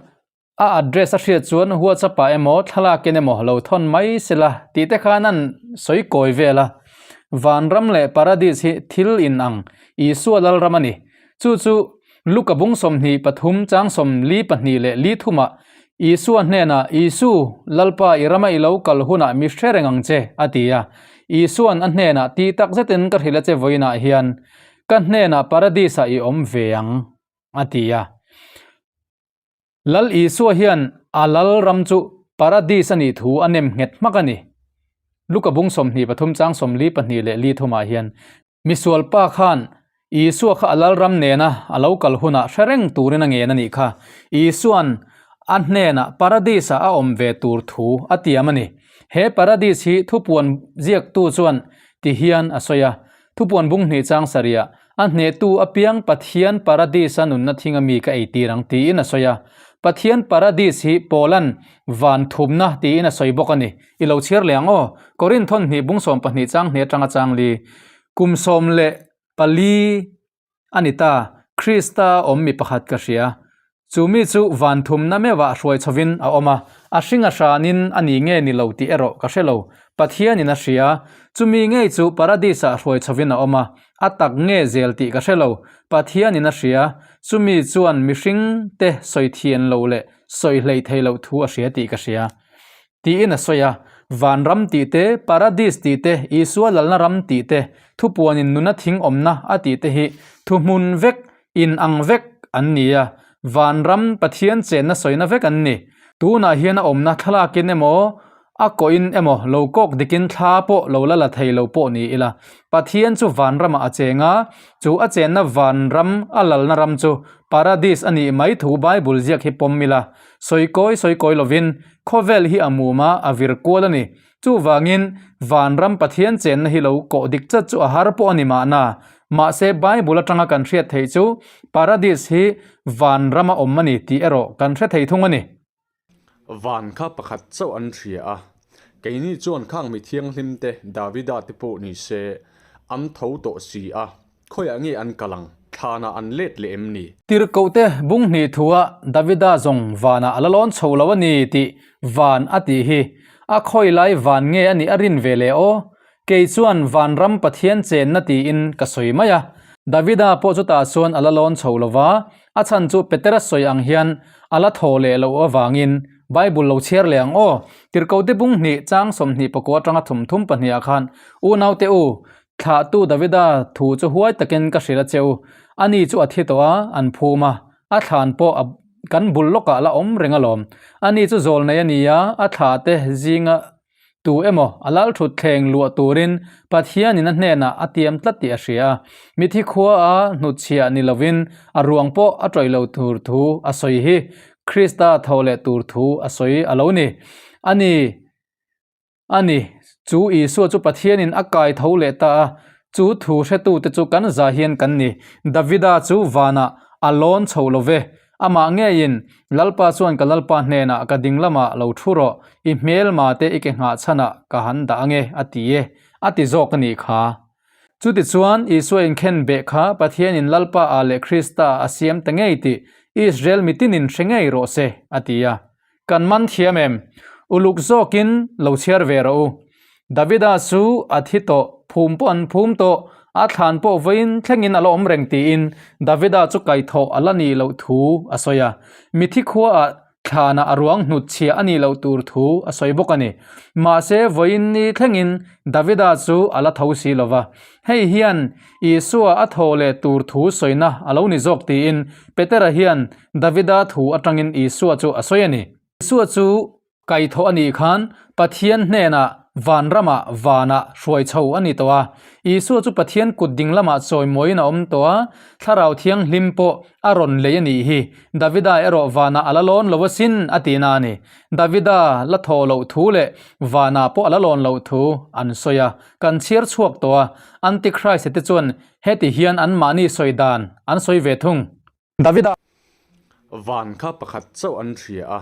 Speaker 1: a address a hriat chuan WhatsApp ah emaw thlalakin emaw lo thawn mai sela tih te khan an sawi kawi vel a. Vanram leh Paradis hi thil in ang Isua Lalram a ni. Chu chu Luka bung 23 chang 42 leh li thumah Isua hnenah Isu, Lalpa i rama i lo kal hunah mi hre reng ang che a ti a. Isuan a hnenah ti tak zetin ka hrilh a che vawiinah hian Ka hnenah Paradis-ah i awm ve ang, a ti a. Lal Isua hian a lal ram chu Paradis a nih thu a nem nghet hmak a ni. Luka bung 23 chang 42 leh li thumah hian misual pa khan. Isua kha a lalram nena a lo kal hunah hre reng turin a ngen a nih kha. Isua'n a hnenah Paradis-ah a awm ve tur thu a tiam a ni. He Paradis hi thupuan ziaktu chuan ti hian a sawi a, Thupuan bung hnih chang sarih, A hnehtu apiang Pathian Paradis-a nunna thinga mi ka eitir ang tiin a sawi a. Pathian Paradis hi Paula'n van thumna tiin a sawi bawk a ni. I lo chhiar leh ang aw. Korinth thawn hnih bung 12 chang hnih atanga chang li. Kum 14 a ni ta, Krista awm mi pakhat ka hria. Chu mi chu van thumna meuhah hruai chhovin a awm a, a hring a hranin a ni nge ni lo tih erawh ka hre lo. Pathianin a hria. Chumi ngei chu Paradis-ah hruai chhovin a awm a, a tak nge zel tih ka hre lo. Pathianin a hria. Chumi chuan mihring te sawi thian lo leh sawi hleih thei loh thu a hria tih ka hria. Tiin a sawi a. Vanram tih te, Paradis tih te, Isua lalna ram tih te, thupuanin nuna thing awmna a tih te hi thuhmun vek In ang vek an ni a, vanram Pathian chenna sawina vek an ni. Tunah hian a awmna thlalakin emaw, a kawhin emaw lo kawk dikin thla pawh lo la la thei lo pawh ni ila, Pathian chu vanramah a cheng a, chu a chenna vanram a lalna ram chu Paradis a nih mai thu Bible ziak hi pawm ila, sawi kawi sawi kawi lovin khawvel hi a mum a, a vir kual a ni. Chuvangin, vanram Pathian chenna hi lo kawh dik chat chu a har pawh a ni mahna. Mahse, Bible atanga kan hriat theih chu Paradis hi vanrama awm a ni tih erawh kan hre thei thung a ni.
Speaker 3: Van kha pakhat chauh an hria a, keini chuan khang mi thianghlimte Davida te pawh ni se, an tho tawh si a. Khawiah nge an kal ang? Thlanah an let leh em ni?
Speaker 1: Tirhkohte bung hnih thua Davida zawng vanah a la lawn chho lo a ni tih van a tih hi a khawi lai van nge a nih a rin ve leh aw? Kei chuan vanram Pathian chenna tiin ka sawi mai a. Davida pawh chutah chuan a la lawn chho lo va, a chhan chu Petera sawi ang hian a la thaw leh loh avangin Bible lo chhiar leh ang aw. Tirhkohte bung hnih chang 20 pakua atanga thumthum pahnihah khan Unaute u, Thlahtu Davida thu chu huai takin ka hrilh a che u. Ani chu a thi tawh a, an phum a, a thlan pawh a kan bul lawkah la awm reng alawm. Ani chu zawl nei a ni a, a thlah te zinga tu emaw a lal thut thleng luah turin Pathianin a hnenah a tiam tlat tih a hria a. Mithi khua a hnutchhiah ni lovin a ruang pawh a tawih lo tur thu a sawi hi Krista tho leh tur thu a sawi a lo ni. Ani. A ni, chu Isua chu Pathianin a kai tho leh ta a, chu thu hretute chu kan zah hian kan ni. Davida chu vanah a lawn chho lo ve. Amah ngeiin, Lalpa chuan ka Lalpa hnenah ka ding lamah lo thu rawh, i hmelma te i ke nghah chhanah ka han dah ange, a ti e, a ti zawk a nih kha. Chutichuan, Isua inkhen beh kha Pathianin Lalpa ah leh Krista ah a siam ta ngei tih Israel mitinin hre ngei rawh se, a ti a. Kan man thiam em? Uluk zawkin lo chhiar ve rawh u. Davida chu a thi tawh, phum pawh an phum tawh, a thlan pawh vawiin thlengin a la awm reng tiin Davida chu kaihthawh a la nih loh thu a sawi a. Mithi khuaah thlanah a ruang hnutchhiah a nih loh tur thu a sawi bawk a ni. Mahse vawiin ni thlengin Davida chu a la tho si lo va. Hei hian Isua a thaw leh tur thu sawina a lo ni zawk tiin Petera hian Davida thu atangin Isua chu a sawi a ni. Isua chu kaihthawh a nih khan Pathian hnenah vanramah vanah hruai chho a ni tawh a. Isua chu Pathian kut ding lamah chawimawiin a awm tawh a, Thlarau Thianghlim pawh a rawn lei a nih hi. Davida erawh vanah a la lawn lo asin a tihna a ni. Davida la thawh loh thu leh vanah pawh a la lawn loh thu an sawi a. Kan chhiar chhuak tawh a, Antichrist te chuan heti hian anmahni sawi dan an sawi ve thung. Davida.
Speaker 3: Van kha pakhat chauh an hria a,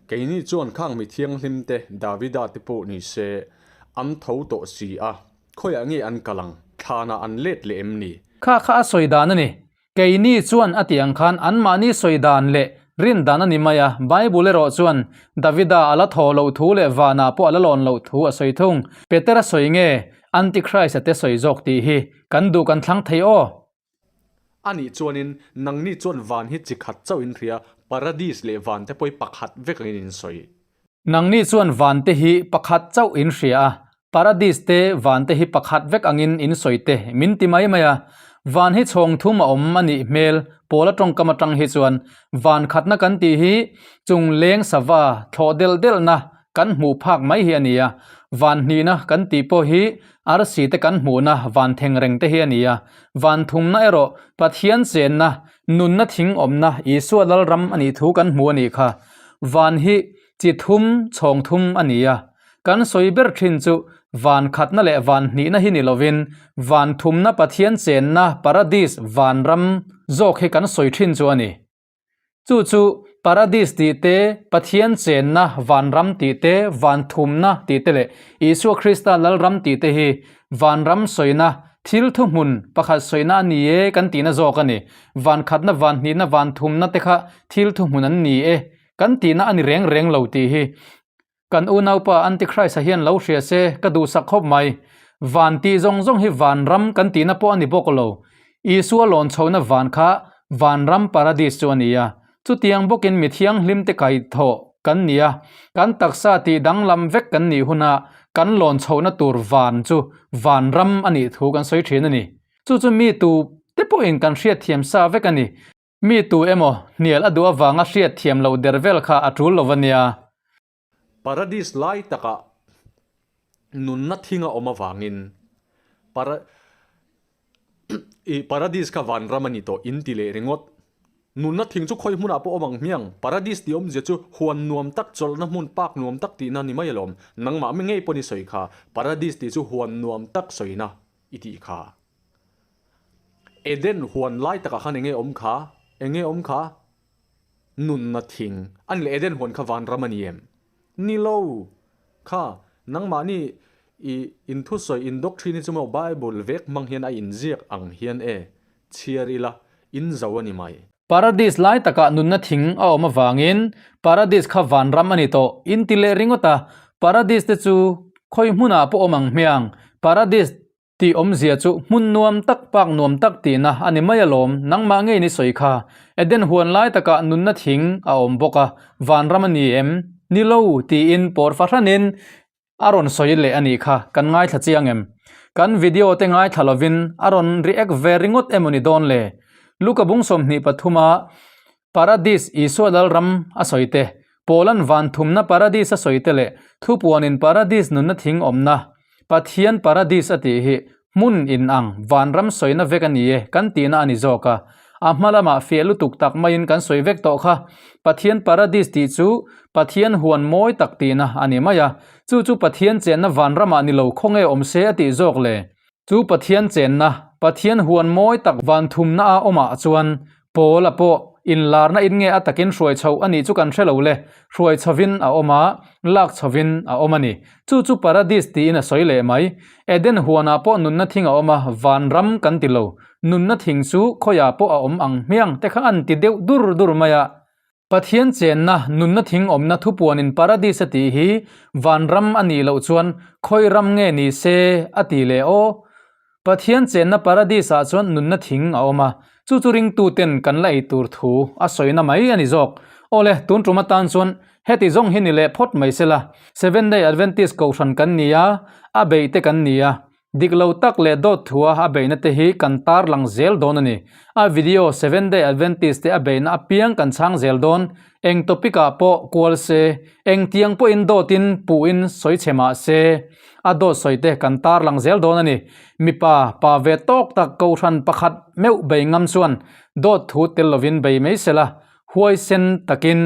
Speaker 3: keini chuan khang mi thianghlimte Davida te pawh ni se, an tho tawh si a, khawiah nge an kal ang, thlanah an let leh em ni?
Speaker 1: Kha kha a sawi dan a ni. Keini chuan a tih ang khan anmahni sawi dan leh rin dan a ni mai a, Bible erawh chuan Davida a la thaw loh thu leh vanah pawh a la lawn loh thu a sawi thung. Petera sawi nge Antichrist-a te sawi zawk tih hi kan duh kan thlang thei aw.
Speaker 3: A nih chuanin, nangni chuan van hi chi khat chauh in hria, Paradis leh van te pawh hi pakhat vek angin in sawi.
Speaker 1: Nangni chuan van te hi pakhat chauh in hria a, Paradis te van te hi pakhat vek angin in sawi te min ti mai mai a. Van hi chhawng thum a awm a nih hmel, Paula tawngkam atang hi chuan van khatna kan tih hi chung leng sava thlawh delh delhna kan hmuh phak mai hi a ni a. Van hnihna kan tih pawh hi Arsi te kan hmuhna van thengreng te hi a ni a. Van thumna erawh Pathian chenna, nunna thing awmna Isua Lalram a nih thu kan hmu a nih kha. Van hi chi thum, chhawng thum a ni a. Kan sawi ber thin chu van khatna leh van hnihna hi ni lovin van thumna Pathian chenna Paradis vanram zawk hi kan sawi thin chu a ni. Chu chu Paradis tih te, Pathian chenna vanram tih te, van thumna tih te leh Isua Krista Lalram tih te hi vanram sawina thil thuhmun pakhat sawina a ni e kan tihna zawk a ni. Van khatna, van hnihna, van thumna te kha thil thuhmun an ni e kan tihna a ni reng reng lo tih hi Kan unaupa Antichrist-a hian lo hria se ka duhsak khawp mai. Van tih zawng zawng hi vanram kan tihna pawh a ni bawk lo. Isua lawn chhohna van kha vanram paradis chu a ni a. Chutiang bawkin mi thianghlimte kaihthawh kan ni a, kan taksa tih danglam vek kan nih huna kan lawn chhohna tur van chu vanram a nih thu kan sawi thin a ni. Chu chu mi tu te pawhin kan hriatthiam sa vek a ni. Mi tu emaw hnial a duh avanga hriat thiam loh der vel kha a tul lo a nia.
Speaker 3: Paradis lai takah nunna thing a awm avangin para ih paradis kha vanram a ni tawh in ti leh ringawt. Nunna thing chu khawi hmunah pawh awm ang hmiang. Paradis tih awmzia chu huan nuam tak chawlhna hmun park nuam tak tihna ni mai alawm. Nangmah mi ngei pawn i sawi kha paradis tih chu huan nuam tak sawina i tih kha. Eden huan lai takah khan enge awm kha? Enge awm kha? Nunna thing. A ni le, Eden huan kha vanram a ni em? Ni lo. Kha, nangmahni i inthusawi, in doctrine hi chu maw Bible vek hmang hian a inziak ang hian e, chhiar ila, in zo a ni mai.
Speaker 1: Paradis lai takah nunna thing a awm avangin Paradis kha vanram a ni tawh in ti leh ringawt a, Paradis te chu khawi hmunah pawh awm ang hmiang, Paradis Tih awmzia chu hmun nuam tak pak nuam tak tihna a ni mai alawm, nangmah ngei ni sawi kha. Eden huan lai takah nunna thing a awm bawk a, vanram a ni em? Ni lo, tiin pawr fahranin a rawn sawi leh a nih kha, kan ngaithla chiang em? Kan video te ngaithla lovin a rawn react ve ringawt emaw ni dawn le? Luka bung 23 a Paradis Isua Lalram a sawi te, Paula'n van thumna Paradis a sawi te leh thupuanin Paradis nunna thing awmna Pathian Paradis a tih hi hmun in ang vanram sawina vek a ni e kan tihna a ni zawk a. A hma lamah fiah lutuk tak maiin kan sawi vek tawh kha. Pathian Paradis tih chu Pathian huan mawi tak tihna a ni mai a. Chu chu Pathian chenna vanramah ni lo khawnge awm se a tih zawk le? Chu Pathian chenna, Pathian huan mawi tak van thumna a awmah chuan Paula pawh inlarna in nge a takin hruai chhoh a nih chu kan hre lo le, hruai chhovin a awm a, lak chhovin a awm a ni. Chu chu Paradis tiin a sawi leh mai. Eden huanah pawh nunna thing a awm a, vanram kan ti lo. Nunna thing chu khawiah pawh a awm ang hmiang te kha an ti deuh dur dur mai a. Pathian chenna, nunna thing awmna thupuanin Paradis a tih hi vanram a nih loh chuan khawi ram nge ni se a ti leh aw. Pathian chenna Paradis ah chuan nunna thing a awm a, chu chu ringtuten kan la ei tur thu a sawina mai a ni zawk. Awle, tun tum atan chuan heti zawng hi ni leh phawt mai sela, Seventh Day Adventist kohhran kan ni a, a beih te kan ni a, Dik lo tak leh dawt thua a beihna te hi kan tarlang zel dawn a ni. A video Seventh Day Adventist te a beihna apiang kan chhang zel dawn. Eng topic ah pawh kual se, eng tiang pawhin dawtin puhin sawi chhe mah se, a dawt sawi te kan tarlang zel dawn a ni. Mipa, pa ve tawk tak kohhran pakhat meuh bei ngam chuan dawt thu tel lovin bei mai sela, huaisen takin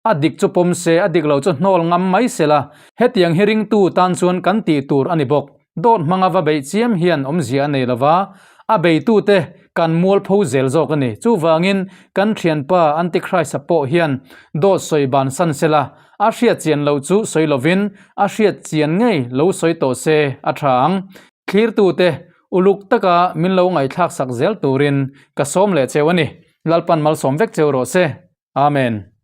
Speaker 1: A dik chu pawm se, a dik lo chu hnawl ngam mai se la, hetiang hi ringtu tan chuan kan tih tur a ni bawk. Dawt hmanga va beih chiam hian awmzia a nei lo va, a beitute kan mualpho zel zawk a ni. Chuvangin kan thianpa Antichrist-a pawh hian dawt sawi bansan se la, a hriat chian loh chu sawi lovin a hriat chian ngei lo sawi tawh se a tha ang. Thlirtute uluk taka min lo ngaihthlaksak zel turin ka sawm leh cheu a ni. Lalpan malsawm vek cheu rawh se. Amen.